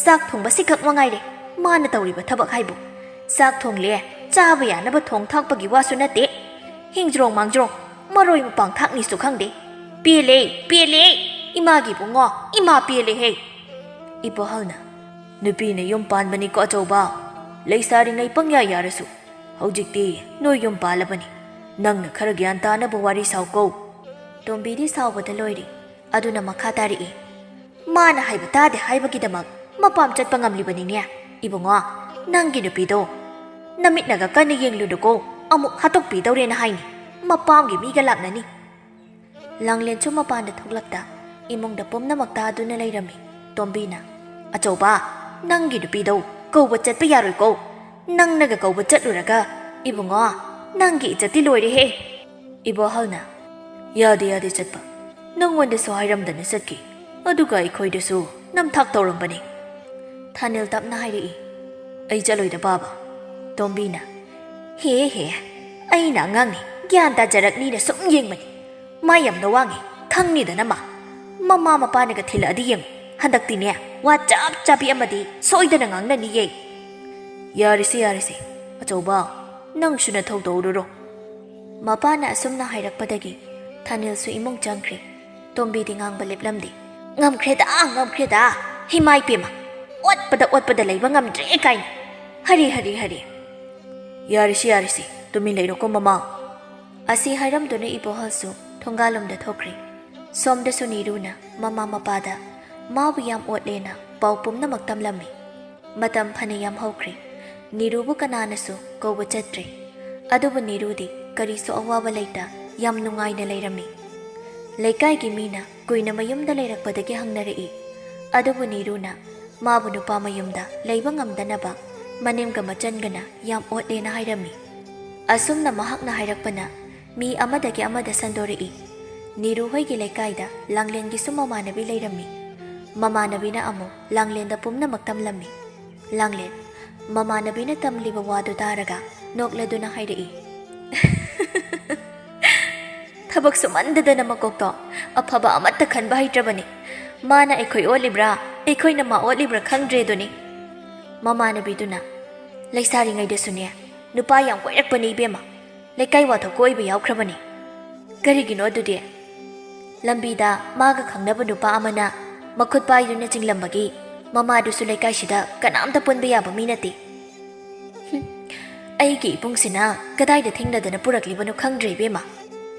ꯆꯥꯛ ꯊꯣꯡꯕ ꯁꯤꯈꯛ ꯃꯉꯥꯏꯔꯦ ꯃꯥꯅ ꯇꯧꯔꯤꯕ ꯊꯕꯛ ꯍꯥꯏꯕꯨ꯫ ꯆꯥꯛ ꯊꯣꯡꯂꯦ, ꯆꯥꯕ ꯌꯥꯅꯕ ꯊꯣꯡ ꯊꯥꯛꯄꯒꯤ ꯋꯥꯁꯨ ꯅꯠꯇꯦ꯫ ꯍꯤꯡꯖ꯭ꯔꯣꯡ ꯃꯥꯡꯖ꯭ꯔꯣꯡ, ꯃꯔꯣꯏ ꯃꯄꯥꯡ ꯊꯥꯛꯅꯤꯁꯨ ꯈꯪꯗꯦ꯫ ꯄꯦꯜꯂꯦ, ꯄꯦꯜꯂꯦ! ꯏꯃꯥꯒꯤ ꯏꯕꯨꯡꯉꯣ, ꯏꯃꯥ ꯄꯦꯜꯂꯦꯍꯦ! ꯏꯕꯣꯍꯜꯅ, "ꯅꯨꯄꯤꯅ ꯌꯨꯝ ꯄꯥꯟꯕꯅꯤꯀꯣ ꯑꯆꯧꯕ꯫ ꯂꯩꯁꯥꯔꯤꯉꯩ ꯄꯪꯌꯥ ꯌꯥꯔꯁꯨ, ꯍꯧꯖꯤꯛꯇꯤ ꯅꯣꯏ ꯌꯨꯝ ꯄꯥꯜꯂꯕꯅꯤ꯫ ꯅꯪꯅ ꯈꯔ ꯒ꯭ꯌꯥꯟ ꯇꯥꯅꯕ ꯋꯥꯔꯤ ꯁꯥꯎꯀꯣ꯫" ꯇꯣꯝꯕꯤꯗꯤ ꯁꯥꯎꯕꯗ ꯂꯣꯏꯔꯦ꯫ ꯑꯗꯨꯅ ꯃꯈꯥ ꯇꯥꯔꯛꯏ, "ꯃꯥꯅ ꯍꯥꯏꯕ ꯇꯥꯗꯦ ꯍꯥꯏꯕꯒꯤꯗꯃꯛ ꯃꯄꯥꯝ ꯆꯠꯄ ꯉꯝꯂꯤꯕꯅꯤꯅꯦ꯫ ꯏꯕꯨꯡꯉꯣ, ꯅꯪꯒꯤ ꯅꯨꯄꯤꯗꯣ ꯅꯃꯤꯠꯅꯒ ꯀꯟꯅ ꯌꯦꯡꯂꯨꯅꯨꯀꯣ, ꯑꯃꯨꯛ ꯍꯥꯠꯇꯣꯛꯄꯤꯗꯧꯔꯦꯅ ꯍꯥꯏꯅꯤ꯫ ꯃꯄꯥꯝꯒꯤ ꯃꯤꯒ ꯂꯥꯛꯅꯅꯤ꯫" ꯂꯥꯡꯂꯦꯟꯁꯨ ꯃꯄꯥꯟꯗ ꯊꯣꯛꯂꯛꯇ ꯏꯃꯨꯡꯗ ꯄꯨꯝꯅꯃꯛ ꯇꯥꯗꯨꯅ ꯂꯩꯔꯝꯃꯤ꯫ ꯇꯣꯝꯕꯤꯅ, "ꯑꯆꯧꯕ, ꯅꯪꯒꯤ ꯅꯨꯄꯤꯗꯣ ꯀꯧꯕ ꯆꯠꯄ ꯌꯥꯔꯣꯏꯀꯣ꯫ ꯅꯪꯅꯒ ꯀꯧꯕ ꯆꯠꯂꯨꯔꯒ, ꯏꯕꯨꯡꯉꯣ, ꯅꯪꯒꯤ ꯏꯖꯠꯇꯤ ꯂꯣꯏꯔꯦꯍꯦ꯫" ꯏꯕꯣꯍꯜꯅ, "ꯌꯥꯗꯦ, ꯌꯥꯗꯦ ꯆꯠꯄ꯫ ꯅꯪꯉꯣꯟꯗꯁꯨ ꯍꯥꯏꯔꯝꯗꯅ ꯆꯠꯈꯤ꯫ ꯑꯗꯨꯒ ꯑꯩꯈꯣꯏꯗꯁꯨ ꯅꯝꯊꯥꯛ ꯇꯧꯔꯝꯕꯅꯤ꯫" ꯊꯥꯅꯤꯜ ꯇꯞꯅ ꯍꯥꯏꯔꯛꯏ, "ꯑꯩ ꯆꯠꯂꯣꯏꯗ ꯕꯥꯕꯥ꯫" ꯇꯣꯝꯕꯤꯅ, "ꯍꯦ ꯍꯦ, ꯑꯩꯅ ꯑꯉꯥꯡꯅꯤ, ꯒ꯭ꯌꯥꯟ ꯇꯥꯖꯔꯛꯅꯤꯅ ꯁꯨꯝ ꯌꯦꯡꯕꯅꯤ꯫ ꯃꯥ ꯌꯥꯝꯅ ꯋꯥꯡꯉꯤ, ꯈꯪꯅꯤꯗꯅ ꯃꯥ꯫ ꯃꯃꯥ ꯃꯄꯥꯅꯒ ꯊꯤꯜꯂꯛꯑꯗꯤ ꯌꯦꯡꯉꯨ, ꯍꯟꯗꯛꯇꯤꯅꯦ, ꯋꯥ ꯆꯞ ꯆꯥꯕꯤ ꯑꯃꯗꯤ ꯁꯣꯏꯗꯅ ꯉꯥꯡꯅꯅꯤꯌꯦ꯫" "ꯌꯥꯔꯦꯁꯦ, ꯌꯥꯔꯦꯁꯦ, ꯑꯆꯧꯕ, ꯅꯪꯁꯨ ꯅꯊꯧ ꯇꯧꯔꯨꯔꯣ꯫" ꯃꯄꯥꯅ ꯑꯁꯨꯝꯅ ꯍꯥꯏꯔꯛꯄꯗꯒꯤ ꯊꯥꯅꯤꯜꯁꯨ ꯏꯃꯨꯡ ꯆꯪꯈ꯭ꯔꯦ꯫ ꯇꯣꯝꯕꯤꯗꯤ ꯉꯥꯡꯕ ꯂꯦꯞꯂꯝꯗꯦ꯫ "ꯉꯝꯈ꯭ꯔꯦꯗ, ꯉꯝꯈ꯭ꯔꯦꯗ, ꯍꯤꯃꯥꯏ ꯄꯦꯝꯃ, ꯑꯣꯠꯄꯗ ꯑꯣꯠꯄꯗ ꯂꯩꯕ ꯉꯝꯗ꯭ꯔꯦ ꯀꯥꯏꯅ꯫ ꯍꯔꯦ, ꯍꯔꯦ, ꯍꯔꯦ꯫" "ꯌꯥꯔꯦꯁꯤ, ꯌꯥꯔꯦꯁꯤ, ꯇꯨꯃꯤꯟ ꯂꯩꯔꯣꯀꯣ ꯃꯃꯥ꯫" ꯑꯁꯤ ꯍꯥꯏꯔꯝꯗꯨꯅ ꯏꯕꯣꯍꯜꯁꯨ ꯊꯣꯡꯒꯥꯜꯂꯣꯝꯗ ꯊꯣꯛꯈ꯭ꯔꯦ꯫ ꯁꯣꯝꯗꯁꯨ ꯅꯤꯔꯨꯅ ꯃꯃꯥ ꯃꯄꯥꯗ ꯃꯥꯕꯨ ꯌꯥꯝ ꯑꯣꯠꯂꯦꯅ ꯄꯥꯎ ꯄꯨꯝꯅꯃꯛ ꯇꯝꯂꯝꯃꯤ꯫ ꯃꯇꯝ ꯐꯅ ꯌꯥꯝ ꯍꯧꯈ꯭ꯔꯦ꯫ ꯅꯤꯔꯨꯕꯨ ꯀꯅꯥꯅꯁꯨ ꯀꯧꯕ ꯆꯠꯇ꯭ꯔꯦ꯫ ꯑꯗꯨꯕꯨ ꯅꯤꯔꯨꯗꯤ ꯀꯔꯤꯁꯨ ꯑꯋꯥꯕ ꯂꯩꯇ ꯌꯥꯝ ꯅꯨꯡꯉꯥꯏꯅ ꯂꯩꯔꯝꯃꯤ꯫ ꯂꯩꯀꯥꯏꯒꯤ ꯃꯤꯅ ꯀꯨꯏꯅ ꯃꯌꯨꯝꯗ ꯂꯩꯔꯛꯄꯗꯒꯤ ꯍꯪꯅꯔꯛꯏ꯫ ꯑꯗꯨꯕꯨ ꯅꯤꯔꯨꯅ ꯃꯥꯕꯨ ꯅꯨꯄꯥ ꯃꯌꯨꯝꯗ ꯂꯩꯕ ꯉꯝꯗꯅꯕ ꯃꯅꯦꯝꯒ ꯃꯆꯟꯒꯅ ꯌꯥꯝ ꯑꯣꯠꯂꯦꯅ ꯍꯥꯏꯔꯝꯃꯤ꯫ ꯑꯁꯨꯝꯅ ꯃꯍꯥꯛꯅ ꯍꯥꯏꯔꯛꯄꯅ ꯃꯤ ꯑꯃꯗꯒꯤ ꯑꯃꯗ ꯁꯟꯗꯣꯔꯛꯏ꯫ ꯅꯤꯔꯨ ꯍꯣꯏꯒꯤ ꯂꯩꯀꯥꯏꯗ ꯂꯥꯡꯂꯦꯟꯒꯤꯁꯨ ꯃꯃꯥꯟꯅꯕꯤ ꯂꯩꯔꯝꯃꯤ꯫ ꯃꯃꯥꯟꯅꯕꯤꯅ ꯑꯃꯨꯛ ꯂꯥꯡꯂꯦꯟꯗ ꯄꯨꯝꯅꯃꯛ ꯇꯝꯂꯝꯃꯤ꯫ ꯂꯥꯡꯂꯦꯟ, ꯃꯃꯥꯟꯅꯕꯤꯅ ꯇꯝꯂꯤꯕ ꯋꯥꯗꯨ ꯇꯥꯔꯒ ꯅꯣꯛꯂꯗꯨꯅ ꯍꯥꯏꯔꯛꯏ꯫ ꯊꯕꯛ ꯁꯨꯃꯟꯗꯗꯅ ꯃꯀꯣꯛꯇꯣ ꯑꯐꯕ ꯑꯃꯠꯇ ꯈꯟꯕ ꯍꯩꯇ꯭ꯔꯕꯅꯤ꯫ ꯃꯥꯅ ꯑꯩꯈꯣꯏ ꯑꯣꯠꯂꯤꯕ꯭ꯔꯥ, ꯑꯩꯈꯣꯏꯅ ꯃꯥ ꯑꯣꯠꯂꯤꯕ꯭ꯔꯥ ꯈꯪꯗ꯭ꯔꯦꯗꯨꯅꯤ꯫ ꯃꯃꯥꯟꯅꯕꯤꯗꯨꯅ, "ꯂꯩꯁꯥꯔꯤꯉꯩꯗꯁꯨꯅꯦ ꯅꯨꯄꯥ ꯌꯥꯝ ꯀꯣꯏꯔꯛꯄꯅꯦ ꯏꯕꯦꯝꯃ꯫ ꯂꯩꯀꯥꯏ ꯋꯥꯊꯣꯛ ꯀꯣꯏꯕ ꯌꯥꯎꯈ꯭ꯔꯕꯅꯤ꯫ ꯀꯔꯤꯒꯤꯅꯣ ꯑꯗꯨꯗꯤ?" ꯂꯝꯕꯤꯗ ꯃꯥꯒ ꯈꯪꯅꯕ ꯅꯨꯄꯥ ꯑꯃꯅ ꯃꯈꯨꯠ ꯄꯥꯏꯗꯨꯅ ꯆꯤꯡꯂꯝꯕꯒꯤ ꯃꯃꯥꯗꯨꯁꯨ ꯂꯩꯀꯥꯏꯁꯤꯗ ꯀꯅꯥꯝꯇ ꯄꯨꯟꯕ ꯌꯥꯕ ꯃꯤ ꯅꯠꯇꯦ꯫ "ꯍꯨꯝ, ꯑꯩꯒꯤ ꯏꯕꯨꯡꯁꯤꯅ ꯀꯗꯥꯏꯗ ꯊꯦꯡꯅꯗꯅ ꯄꯨꯔꯛꯂꯤꯕꯅꯣ ꯈꯪꯗ꯭ꯔꯦ ꯏꯕꯦꯝꯃ꯫"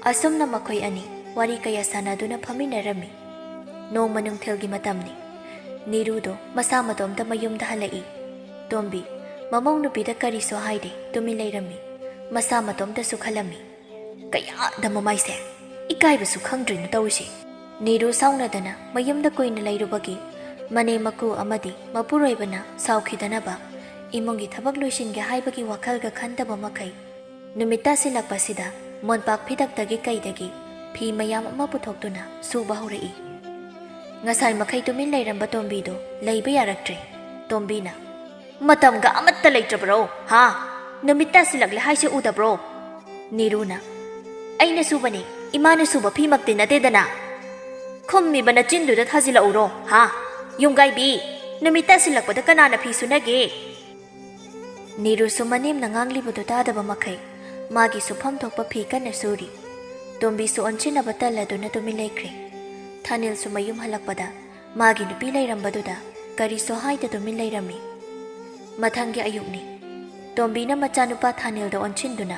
ꯑꯁꯨꯝꯅ ꯃꯈꯣꯏ ꯑꯅꯤ ꯋꯥꯔꯤ ꯀꯌꯥ ꯁꯥꯟꯅꯗꯨꯅ ꯐꯝꯃꯤꯟꯅꯔꯝꯃꯤ꯫ ꯅꯣꯡꯃ ꯅꯨꯡꯊꯤꯜꯒꯤ ꯃꯇꯝꯅꯤ꯫ ꯅꯤꯔꯨꯗꯣ ꯃꯁꯥ ꯃꯇꯣꯝꯇ ꯃꯌꯨꯝꯗ ꯍꯜꯂꯛꯏ꯫ ꯇꯣꯝꯕꯤ ꯃꯃꯧ ꯅꯨꯄꯤꯗ ꯀꯔꯤꯁꯨ ꯍꯥꯏꯗꯦ, ꯇꯨꯃꯤꯟ ꯂꯩꯔꯝꯃꯤ꯫ ꯃꯁꯥ ꯃꯇꯣꯝꯇꯁꯨ ꯈꯜꯂꯝꯃꯤ, "ꯀꯌꯥꯗ ꯃꯃꯥꯏꯁꯦ, ꯏꯀꯥꯏꯕꯁꯨ ꯈꯪꯗ꯭ꯔꯤꯅꯣ ꯇꯧꯔꯤꯁꯦ꯫" ꯅꯤꯔꯨ ꯁꯥꯎꯅꯗꯅ ꯃꯌꯨꯝꯗ ꯀꯨꯏꯅ ꯂꯩꯔꯨꯕꯒꯤ ꯃꯅꯦꯝ ꯃꯀꯨ ꯑꯃꯗꯤ ꯃꯄꯨꯔꯣꯏꯕꯅ ꯁꯥꯎꯈꯤꯗꯅꯕ ꯏꯃꯨꯡꯒꯤ ꯊꯕꯛ ꯂꯣꯏꯁꯤꯟꯒꯦ ꯍꯥꯏꯕꯒꯤ ꯋꯥꯈꯜꯒ ꯈꯟꯗꯕ ꯃꯈꯩ ꯅꯨꯃꯤꯠ ꯇꯥꯁꯤꯜꯂꯛꯄꯁꯤꯗ ꯃꯣꯟꯄꯥꯛ ꯐꯤꯗꯛꯇꯒꯤ ꯀꯩꯗꯒꯤ ꯐꯤ ꯃꯌꯥꯝ ꯑꯃ ꯄꯨꯊꯣꯛꯇꯨꯅ ꯁꯨꯕ ꯍꯧꯔꯛꯏ꯫ ꯉꯁꯥꯏ ꯃꯈꯩ ꯇꯨꯃꯤꯟ ꯂꯩꯔꯝꯕ ꯇꯣꯝꯕꯤꯗꯨ ꯂꯩꯕ ꯌꯥꯔꯛꯇ꯭ꯔꯦ꯫ ꯇꯣꯝꯕꯤꯅ, "ꯃꯇꯝꯒ ꯑꯃꯠꯇ ꯂꯩꯇ꯭ꯔꯕ꯭ꯔꯣ, ꯍꯥ? ꯅꯨꯃꯤꯠ ꯇꯥꯁꯤꯜꯂꯛꯂꯦ ꯍꯥꯏꯁꯦ ꯎꯗꯕ꯭ꯔꯣ?" ꯅꯤꯔꯨꯅ, "ꯑꯩꯅ ꯁꯨꯕꯅꯤ, ꯏꯃꯥꯅ ꯁꯨꯕ ꯐꯤꯃꯛꯇꯤ ꯅꯠꯇꯦꯗꯅ꯫ ꯈꯨꯝꯃꯤꯕ ꯅꯆꯤꯟꯗꯨꯗ ꯊꯥꯖꯤꯜꯂꯛꯎꯔꯣ, ꯍꯥ? ꯌꯨꯝꯒꯥꯏꯕꯤ, ꯅꯨꯃꯤꯠ ꯇꯥꯁꯤꯜꯂꯛꯄꯗ ꯀꯅꯥꯅ ꯐꯤ ꯁꯨꯅꯒꯦ?" ꯅꯤꯔꯨꯁꯨ ꯃꯅꯦꯝꯅ ꯉꯥꯡꯂꯤꯕꯗꯨ ꯇꯥꯗꯕ ꯃꯈꯩ ꯃꯥꯒꯤ ꯁꯨꯐꯝ ꯊꯣꯛꯄ ꯐꯤ ꯀꯟꯅ ꯁꯨꯔꯤ꯫ ꯇꯣꯝꯕꯤꯁꯨ ꯑꯣꯟꯁꯤꯟꯅꯕ ꯇꯜꯂꯗꯨꯅ ꯇꯨꯃꯤꯟ ꯂꯩꯈ꯭ꯔꯦ꯫ ꯊꯥꯅꯤꯜꯁꯨ ꯃꯌꯨꯝ ꯍꯜꯂꯛꯄꯗ ꯃꯥꯒꯤ ꯅꯨꯄꯤ ꯂꯩꯔꯝꯕꯗꯨꯗ ꯀꯔꯤꯁꯨ ꯍꯥꯏꯗ ꯇꯨꯃꯤꯟ ꯂꯩꯔꯝꯃꯤ꯫ ꯃꯊꯪꯒꯤ ꯑꯌꯨꯛꯅꯤ꯫ ꯇꯣꯝꯕꯤꯅ ꯃꯆꯥꯅꯨꯄꯥ ꯊꯥꯅꯤꯜꯗ ꯑꯣꯟꯁꯤꯟꯗꯨꯅ,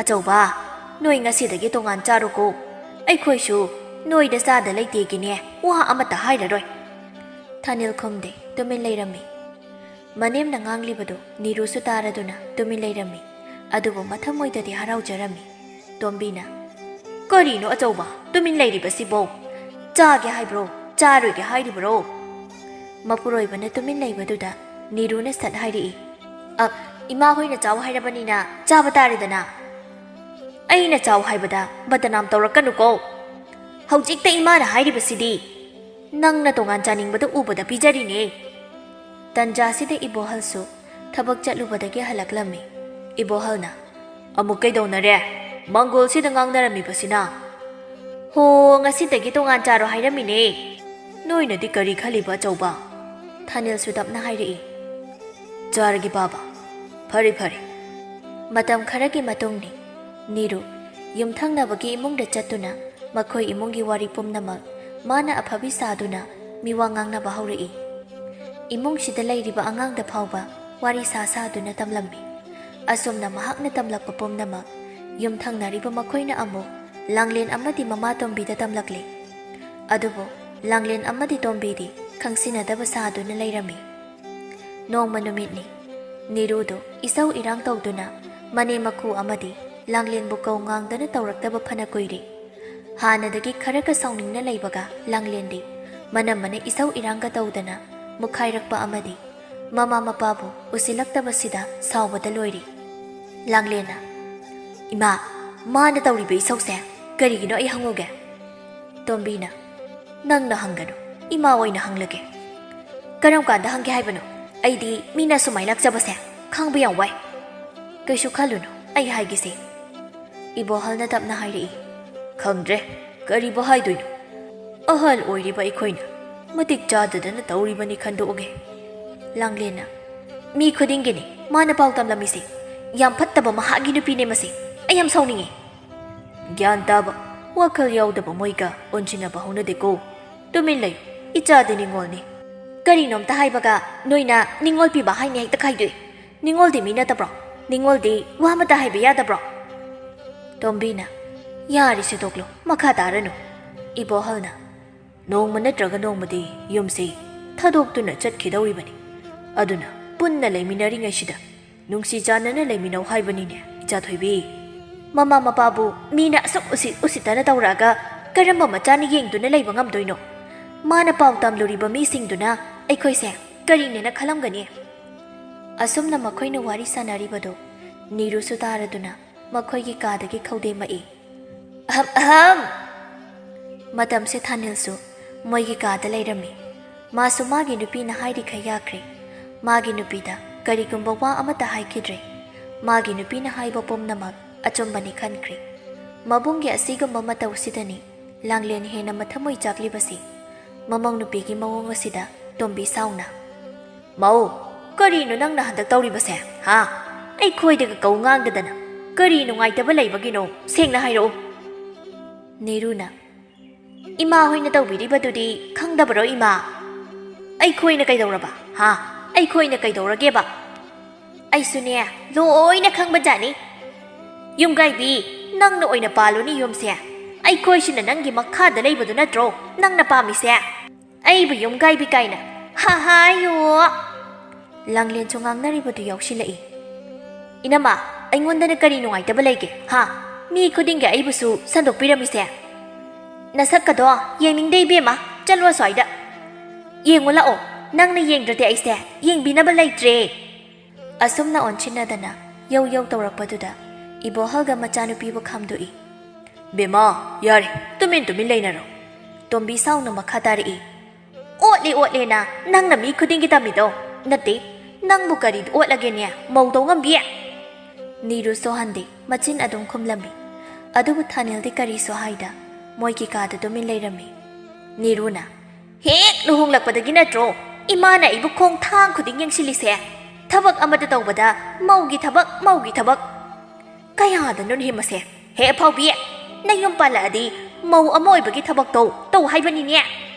"ꯑꯆꯧꯕ, ꯅꯣꯏ ꯉꯁꯤꯗꯒꯤ ꯇꯣꯉꯥꯟ ꯆꯥꯔꯣꯀꯣ꯫ ꯑꯩꯈꯣꯏꯁꯨ ꯅꯣꯏꯗ ꯆꯥꯗ ꯂꯩꯇꯦꯒꯤꯅꯦ ꯋꯥ ꯑꯃꯠꯇ ꯍꯥꯏꯔꯔꯣꯏ꯫" ꯊꯥꯅꯤꯜ ꯈꯨꯝꯗꯦ, ꯇꯨꯃꯤꯟ ꯂꯩꯔꯝꯃꯤ꯫ ꯃꯅꯦꯝꯅ ꯉꯥꯡꯂꯤꯕꯗꯨ ꯅꯤꯔꯨꯁꯨ ꯇꯥꯔꯗꯨꯅ ꯇꯨꯃꯤꯟ ꯂꯩꯔꯝꯃꯤ꯫ ꯑꯗꯨꯕꯨ ꯃꯊꯃꯣꯏꯗꯗꯤ ꯍꯔꯥꯎꯖꯔꯝꯃꯤ꯫ ꯇꯣꯝꯕꯤꯅ, "ꯀꯔꯤꯅꯣ ꯑꯆꯧꯕ, ꯇꯨꯃꯤꯟ ꯂꯩꯔꯤꯕꯁꯤꯕꯣ? ꯆꯥꯒꯦ ꯍꯥꯏꯕ꯭ꯔꯣ? ꯆꯥꯔꯣꯏꯒꯦ ꯍꯥꯏꯔꯤꯕ꯭ꯔꯣ?" ꯃꯄꯨꯔꯣꯏꯕꯅ ꯇꯨꯃꯤꯟ ꯂꯩꯕꯗꯨꯗ ꯅꯤꯔꯨꯅ ꯁꯠ ꯍꯥꯏꯔꯛꯏ, "ꯑ, ꯏꯃꯥ ꯍꯣꯏꯅ ꯆꯥꯎ ꯍꯥꯏꯔꯕꯅꯤꯅ ꯆꯥꯕ ꯇꯥꯔꯦꯗꯅ꯫ ꯑꯩꯅ ꯆꯥꯎ ꯍꯥꯏꯕꯗ ꯕꯗꯅꯥꯝ ꯇꯧꯔꯛꯀꯅꯨꯀꯣ꯫ ꯍꯧꯖꯤꯛꯇ ꯏꯃꯥꯅ ꯍꯥꯏꯔꯤꯕꯁꯤꯗꯤ ꯅꯪꯅ ꯇꯣꯉꯥꯟ ꯆꯥꯅꯤꯡꯕꯗ ꯎꯕꯗ ꯄꯤꯖꯔꯤꯅꯦ꯫" ꯇꯟꯖꯥꯁꯤꯗ ꯏꯕꯣꯍꯜꯁꯨ ꯊꯕꯛ ꯆꯠꯂꯨꯕꯗꯒꯤ ꯍꯜꯂꯛꯂꯝꯃꯤ꯫ ꯏꯕꯣꯍꯜꯅ, "ꯑꯃꯨꯛ ꯀꯩꯗꯧꯅꯔꯦ?" ꯃꯪꯒꯣꯜꯁꯤꯗ ꯉꯥꯡꯅꯔꯝꯃꯤꯕꯁꯤꯅ? ꯍꯣ, ꯉꯁꯤꯗꯒꯤ ꯇꯣꯉꯥꯟ ꯆꯥꯔꯣ ꯍꯥꯏꯔꯝꯃꯤꯅꯦ꯫ ꯅꯣꯏꯅꯗꯤ ꯀꯔꯤ ꯈꯜꯂꯤꯕ, ꯑꯆꯧꯕ? ꯊꯥꯅꯤꯜꯁꯨ ꯇꯞꯅ ꯍꯥꯏꯔꯛꯏ꯫ ꯆꯥꯔꯒꯦ, ꯕꯥꯕꯥ꯫ ꯐꯔꯦ, ꯐꯔꯦ꯫ ꯃꯇꯝ ꯈꯔꯒꯤ ꯃꯇꯨꯡꯅꯤ꯫ ꯅꯤꯔꯨ ꯌꯨꯝꯊꯪꯅꯕꯒꯤ ꯏꯃꯨꯡꯗ ꯆꯠꯇꯨꯅ ꯃꯈꯣꯏ ꯏꯃꯨꯡꯒꯤ ꯋꯥꯔꯤ ꯄꯨꯝꯅꯃꯛ ꯃꯥꯅ ꯑꯐꯕꯤ ꯁꯥꯗꯨꯅ ꯃꯤꯋꯥ ꯉꯥꯡꯅꯕ ꯍꯧꯔꯛꯏ꯫ ꯏꯃꯨꯡꯁꯤꯗ ꯂꯩꯔꯤꯕ ꯑꯉꯥꯡꯗ ꯐꯥꯎꯕ ꯋꯥꯔꯤ ꯁꯥ ꯁꯥꯗꯨꯅ ꯇꯝꯂꯝꯃꯤ꯫ ꯑꯁꯨꯝꯅ ꯃꯍꯥꯛꯅ ꯇꯝꯂꯛꯄ ꯄꯨꯝꯅꯃꯛ ꯌꯨꯝꯊꯪꯅꯔꯤꯕ ꯃꯈꯣꯏꯅ ꯑꯃꯨꯛ ꯂꯥꯡꯂꯦꯟ ꯑꯃꯗꯤ ꯃꯃꯥ ꯇꯣꯝꯕꯤꯗ ꯇꯝꯂꯛꯂꯤ꯫ ꯑꯗꯨꯕꯨ ꯂꯥꯡꯂꯦꯟ ꯑꯃꯗꯤ ꯇꯣꯝꯕꯤꯗꯤ ꯈꯪꯁꯤꯟꯅꯗꯕ ꯁꯥꯗꯨꯅ ꯂꯩꯔꯝꯃꯤ꯫ ꯅꯣꯡꯃ ꯅꯨꯃꯤꯠꯅꯤ꯫ ꯅꯤꯔꯨꯗꯨ ꯏꯁꯧ ꯏꯔꯥꯡ ꯇꯧꯗꯨꯅ ꯃꯅꯦꯝ ꯃꯀꯨ ꯑꯃꯗꯤ ꯂꯥꯡꯂꯦꯟꯕꯨ ꯀꯧ ꯉꯥꯡꯗꯅ ꯇꯧꯔꯛꯇꯕ ꯐꯅ ꯀꯨꯏꯔꯦ꯫ ꯍꯥꯟꯅꯗꯒꯤ ꯈꯔꯒ ꯁꯥꯎꯅꯤꯡꯅ ꯂꯩꯕꯒ ꯂꯥꯡꯂꯦꯟꯗꯤ ꯃꯅꯝꯃꯅ ꯏꯁꯧ ꯏꯔꯥꯡꯒ ꯇꯧꯗꯅ ꯃꯨꯛꯈꯥꯏꯔꯛꯄ ꯑꯃꯗꯤ ꯃꯃꯥ ꯃꯄꯥꯕꯨ ꯎꯁꯤꯜꯂꯛꯇꯕꯁꯤꯗ ꯁꯥꯎꯕꯗ ꯂꯣꯏꯔꯤ꯫ ꯂꯥꯡꯂꯦꯟꯅ, "ꯏꯃꯥ, ꯃꯥꯅ ꯇꯧꯔꯤꯕ ꯏꯁꯧꯁꯦ ꯀꯔꯤꯒꯤꯅꯣ ꯑꯩ ꯍꯪꯉꯨꯒꯦ?" ꯇꯣꯝꯕꯤꯅ, "ꯅꯪꯅ ꯍꯪꯒꯅꯨ, ꯏꯃꯥ ꯑꯣꯏꯅ ꯍꯪꯂꯒꯦ꯫" "ꯀꯔꯝ ꯀꯥꯟꯗ ꯍꯪꯒꯦ ꯍꯥꯏꯕꯅꯣ? ꯑꯩꯗꯤ ꯃꯤꯅ ꯁꯨꯃꯥꯏꯅ ꯂꯥꯛꯆꯕꯁꯦ ꯈꯥꯡꯕ ꯌꯥꯝ ꯋꯥꯏ꯫" "ꯀꯩꯁꯨ ꯈꯜꯂꯨꯅꯨ, ꯑꯩ ꯍꯥꯏꯒꯦꯁꯦ꯫" ꯏꯕꯣꯍꯜꯅ ꯇꯞꯅ ꯍꯥꯏꯔꯛꯏ꯫ "ꯈꯪꯗ꯭ꯔꯦ, ꯀꯔꯤꯕꯨ ꯍꯥꯏꯗꯣꯏꯅꯣ? ꯑꯍꯜ ꯑꯣꯏꯔꯤꯕ ꯑꯩꯈꯣꯏꯅ ꯃꯇꯤꯛ ꯆꯥꯗꯗꯅ ꯇꯧꯔꯤꯕꯅꯤ ꯈꯟꯗꯣꯛꯑꯒꯦ꯫" ꯂꯥꯡꯂꯦꯟꯅ, "ꯃꯤ ꯈꯨꯗꯤꯡꯒꯤꯅꯤ ꯃꯥꯅ ꯄꯥꯎ ꯇꯝꯂꯝꯃꯤꯁꯦ꯫ ꯌꯥꯝ ꯐꯠꯇꯕ ꯃꯍꯥꯛꯀꯤ ꯅꯨꯄꯤꯅꯦ ꯃꯁꯤ꯫ ꯑꯩ ꯌꯥꯝ ꯁꯥꯎꯅꯤꯡꯉꯤ꯫" "ꯒ꯭ꯌꯥꯟ ꯇꯥꯕ, ꯋꯥꯈꯜ ꯌꯥꯎꯗꯕ ꯃꯣꯏꯒ ꯑꯣꯟꯁꯤꯟꯅꯕ ꯍꯧꯅꯗꯦꯀꯣ꯫ ꯇꯨꯃꯤꯟ ꯂꯩꯌꯨ, ꯏꯆꯥꯗꯤ ꯅꯤꯡꯉꯣꯜꯅꯤ꯫" "ꯀꯔꯤꯅꯣꯝꯇ ꯍꯥꯏꯕꯒ ꯅꯣꯏꯅ ꯅꯤꯡꯉꯣꯜ ꯄꯤꯕ ꯍꯥꯏꯅꯤ ꯍꯦꯛꯇ ꯈꯥꯏꯗꯣꯛꯏ꯫ ꯅꯤꯡꯉꯣꯜꯗꯤ ꯃꯤ ꯅꯠꯇꯕ꯭ꯔꯣ? ꯅꯤꯡꯉꯣꯜꯗꯤ ꯋꯥ ꯑꯃꯇ ꯍꯥꯏꯕ ꯌꯥꯗꯕ꯭ꯔꯣ?" ꯇꯣꯝꯕꯤꯅ, "ꯌꯥꯔꯤꯁꯦ ꯇꯣꯛꯂꯣ, ꯃꯈꯥ ꯇꯥꯔꯅꯨ꯫" ꯏꯕꯣꯍꯜꯅ, "ꯅꯣꯡꯃ ꯅꯠꯇ꯭ꯔꯒ ꯅꯣꯡꯃꯗꯤ ꯌꯨꯝꯁꯤ ꯊꯥꯗꯣꯛꯇꯨꯅ ꯆꯠꯈꯤꯗꯧꯔꯤꯕꯅꯤ꯫ ꯑꯗꯨꯅ ꯄꯨꯟꯅ ꯂꯩꯃꯤꯟꯅꯔꯤꯉꯩꯁꯤꯗ ꯅꯨꯡꯁꯤ ꯆꯥꯟꯅꯅ ꯂꯩꯃꯤꯟꯅꯧ ꯍꯥꯏꯕꯅꯤꯅꯦ, ꯏꯆꯥ ꯊꯣꯏꯕꯤ꯫" "ꯃꯃꯥ ꯃꯄꯥꯕꯨ ꯃꯤꯅ ꯑꯁꯨꯛ ꯎꯁꯤꯠ ꯎꯁꯤꯠꯇꯅ ꯇꯧꯔꯛꯑꯒ ꯀꯔꯝꯕ ꯃꯆꯥꯅ ꯌꯦꯡꯗꯨꯅ ꯂꯩꯕ ꯉꯝꯗꯣꯏꯅꯣ? ꯃꯥꯅ ꯄꯥꯎ ꯇꯝꯂꯨꯔꯤꯕ ꯃꯤꯁꯤꯡꯗꯨꯅ ꯑꯩꯈꯣꯏꯁꯦ ꯀꯔꯤꯅꯦꯅ ꯈꯜꯂꯝꯒꯅꯤ?" ꯑꯁꯨꯝꯅ ꯃꯈꯣꯏꯅ ꯋꯥꯔꯤ ꯁꯥꯟꯅꯔꯤꯕꯗꯨ ꯅꯤꯔꯨꯁꯨ ꯇꯥꯔꯗꯨꯅ ꯃꯈꯣꯏꯒꯤ ꯀꯥꯗꯒꯤ ꯈꯧꯗꯦꯝꯃꯛꯏ꯫ "ꯑꯍꯝ, ꯑꯍꯝ!" ꯃꯇꯝꯁꯦ ꯊꯥꯅꯤꯜꯁꯨ ꯃꯣꯏꯒꯤ ꯀꯥꯗ ꯂꯩꯔꯝꯃꯤ꯫ ꯃꯥꯁꯨ ꯃꯥꯒꯤ ꯅꯨꯄꯤꯅ ꯍꯥꯏꯔꯤꯈꯩ ꯌꯥꯈ꯭ꯔꯦ꯫ ꯃꯥꯒꯤ ꯅꯨꯄꯤꯗ ꯀꯔꯤꯒꯨꯝꯕ ꯋꯥ ꯑꯃꯠꯇ ꯍꯥꯏꯈꯤꯗ꯭ꯔꯦ꯫ ꯃꯥꯒꯤ ꯅꯨꯄꯤꯅ ꯍꯥꯏꯕ ꯄꯨꯝꯅꯃꯛ ꯑꯆꯨꯝꯕꯅꯤ ꯈꯟꯈ꯭ꯔꯦ꯫ ꯃꯕꯨꯡꯒꯤ ꯑꯁꯤꯒꯨꯝꯕ ꯃꯇꯧꯁꯤꯗꯅꯤ ꯂꯥꯡꯂꯦꯟ ꯍꯦꯟꯅ ꯃꯊꯃꯣꯏ ꯆꯥꯛꯂꯤꯕꯁꯤ꯫ ꯃꯃꯧ ꯅꯨꯄꯤꯒꯤ ꯃꯑꯣꯡ ꯑꯁꯤꯗ ꯇꯣꯝꯕꯤ ꯁꯥꯎꯅ, "ꯃꯧ, ꯀꯔꯤꯅꯣ ꯅꯪꯅ ꯍꯟꯗꯛ ꯇꯧꯔꯤꯕꯁꯦ? ꯍꯥ? ꯑꯩꯈꯣꯏꯗꯒ ꯀꯧ ꯉꯥꯡꯗꯗꯅ ꯀꯔꯤ ꯅꯨꯡꯉꯥꯏꯇꯕ ꯂꯩꯕꯒꯤꯅꯣ? ꯁꯦꯡꯅ ꯍꯥꯏꯔꯛꯎ꯫" ꯅꯤꯔꯨꯅ, "ꯏꯃꯥ ꯍꯣꯏꯅ ꯇꯧꯕꯤꯔꯤꯕꯗꯨꯗꯤ ꯈꯪꯗꯕꯔꯣ, ꯏꯃꯥ? ꯑꯩꯈꯣꯏꯅ ꯀꯩꯗꯧꯔꯕ? ꯍꯥ? ꯑꯩꯈꯣꯏꯅ ꯀꯩꯗꯧꯔꯒꯦꯕ?" "ꯑꯩꯁꯨꯅꯦ, ꯂꯣꯏꯅ ꯈꯪꯕꯖꯥꯠꯅꯤ꯫ ꯌꯨꯝꯒꯥꯏꯕꯤ, ꯅꯪꯅ ꯑꯣꯏꯅ ꯄꯥꯜꯂꯨꯅꯤ ꯌꯨꯝꯁꯦ꯫ ꯑꯩꯈꯣꯏꯁꯤꯅ ꯅꯪꯒꯤ ꯃꯈꯥꯗ ꯂꯩꯕꯗꯨ ꯅꯠꯇ꯭ꯔꯣ ꯅꯪꯅ ꯄꯥꯝꯃꯤꯁꯦ? ꯑꯩꯕꯨ ꯌꯨꯝꯒꯥꯏꯕꯤ ꯀꯥꯏꯅ꯫ ꯍꯥ ꯍꯥꯏꯌꯣ!" ꯂꯥꯡꯂꯦꯟꯁꯨ ꯉꯥꯡꯅꯔꯤꯕꯗꯨ ꯌꯥꯎꯁꯤꯜꯂꯛꯏ꯫ "ꯏꯅꯝꯃ, ꯑꯩꯉꯣꯟꯗꯅ ꯀꯔꯤ ꯅꯨꯡꯉꯥꯏꯇꯕ ꯂꯩꯒꯦ? ꯍꯥ? ꯃꯤ ꯈꯨꯗꯤꯡꯒꯤ ꯑꯩꯕꯨꯁꯨ ꯁꯟꯗꯣꯛꯄꯤꯔꯝꯃꯤꯁꯦ꯫ ꯅꯁꯛꯀꯗꯣ ꯌꯦꯡꯅꯤꯡꯗꯦ ꯏꯕꯦꯝꯃ, ꯆꯠꯂꯣ ꯑꯁ꯭ꯋꯥꯏꯗ꯫ ꯌꯦꯡꯉꯨ ꯂꯥꯛꯑꯣ, ꯅꯪꯅ ꯌꯦꯡꯗ꯭ꯔꯗꯤ ꯑꯩꯁꯦ ꯌꯦꯡꯕꯤꯅꯕ ꯂꯩꯇ꯭ꯔꯦ꯫" ꯑꯁꯨꯝꯅ ꯑꯣꯟꯁꯤꯟꯅꯗꯅ ꯌꯧ ꯌꯧ ꯇꯧꯔꯛꯄꯗꯨꯗ ꯏꯕꯣꯍꯜꯒ ꯃꯆꯥꯅꯨꯄꯤꯕꯨ ꯈꯥꯝꯗꯣꯛꯏ꯫ "ꯕꯦꯝꯃ, ꯌꯥꯔꯦ, ꯇꯨꯃꯤꯟ ꯇꯨꯃꯤꯟ ꯂꯩꯅꯔꯣ꯫" ꯇꯣꯝꯕꯤ ꯁꯥꯎꯅ ꯃꯈꯥ ꯇꯥꯔꯛꯏ꯫ "ꯑꯣꯠꯂꯦ ꯑꯣꯠꯂꯦꯅ ꯅꯪꯅ ꯃꯤ ꯈꯨꯗꯤꯡꯒꯤ ꯇꯝꯃꯤꯗꯣ? ꯅꯠꯇꯦ, ꯅꯪꯕꯨ ꯀꯔꯤ ꯑꯣꯠꯂꯒꯦꯅꯦ, ꯃꯧꯗꯧ ꯉꯝꯕꯤ?" ꯅꯤꯔꯨ ꯁꯣꯍꯟꯗꯦ, ꯃꯆꯤꯟ ꯑꯗꯨꯝ ꯈꯨꯝꯂꯝꯃꯤ꯫ ꯑꯗꯨꯕꯨ ꯊꯥꯅꯤꯜꯗꯤ ꯀꯔꯤꯁꯨ ꯍꯥꯏꯗ ꯃꯣꯏꯒꯤ ꯀꯥꯗ ꯇꯨꯃꯤꯟ ꯂꯩꯔꯝꯃꯤ꯫ ꯅꯤꯔꯨꯅ, "ꯍꯦꯛ ꯂꯨꯍꯣꯡꯂꯛꯄꯗꯒꯤ ꯅꯠꯇ꯭ꯔꯣ ꯏꯃꯥꯅ ꯑꯩꯕꯨ ꯈꯣꯡꯊꯥꯡ ꯈꯨꯗꯤꯡ ꯌꯦꯡꯁꯤꯜꯂꯤꯁꯦ? ꯊꯕꯛ ꯑꯃꯇ ꯇꯧꯕꯗ ꯃꯧꯒꯤ ꯊꯕꯛ, ꯃꯧꯒꯤ ꯊꯕꯛ꯫ ꯀꯌꯥꯗꯅꯣꯅꯦꯍꯦ ꯃꯁꯦ? ꯍꯦ ꯑꯐꯥꯎꯕꯤ, ꯅꯌꯨꯝ ꯄꯥꯜꯂꯛꯑꯗꯤ ꯃꯧ ꯑꯃ ꯑꯣꯏꯕꯒꯤ ꯊꯕꯛꯇꯣ ꯇꯧ ꯍꯥꯏꯕꯅꯤꯅꯦ꯫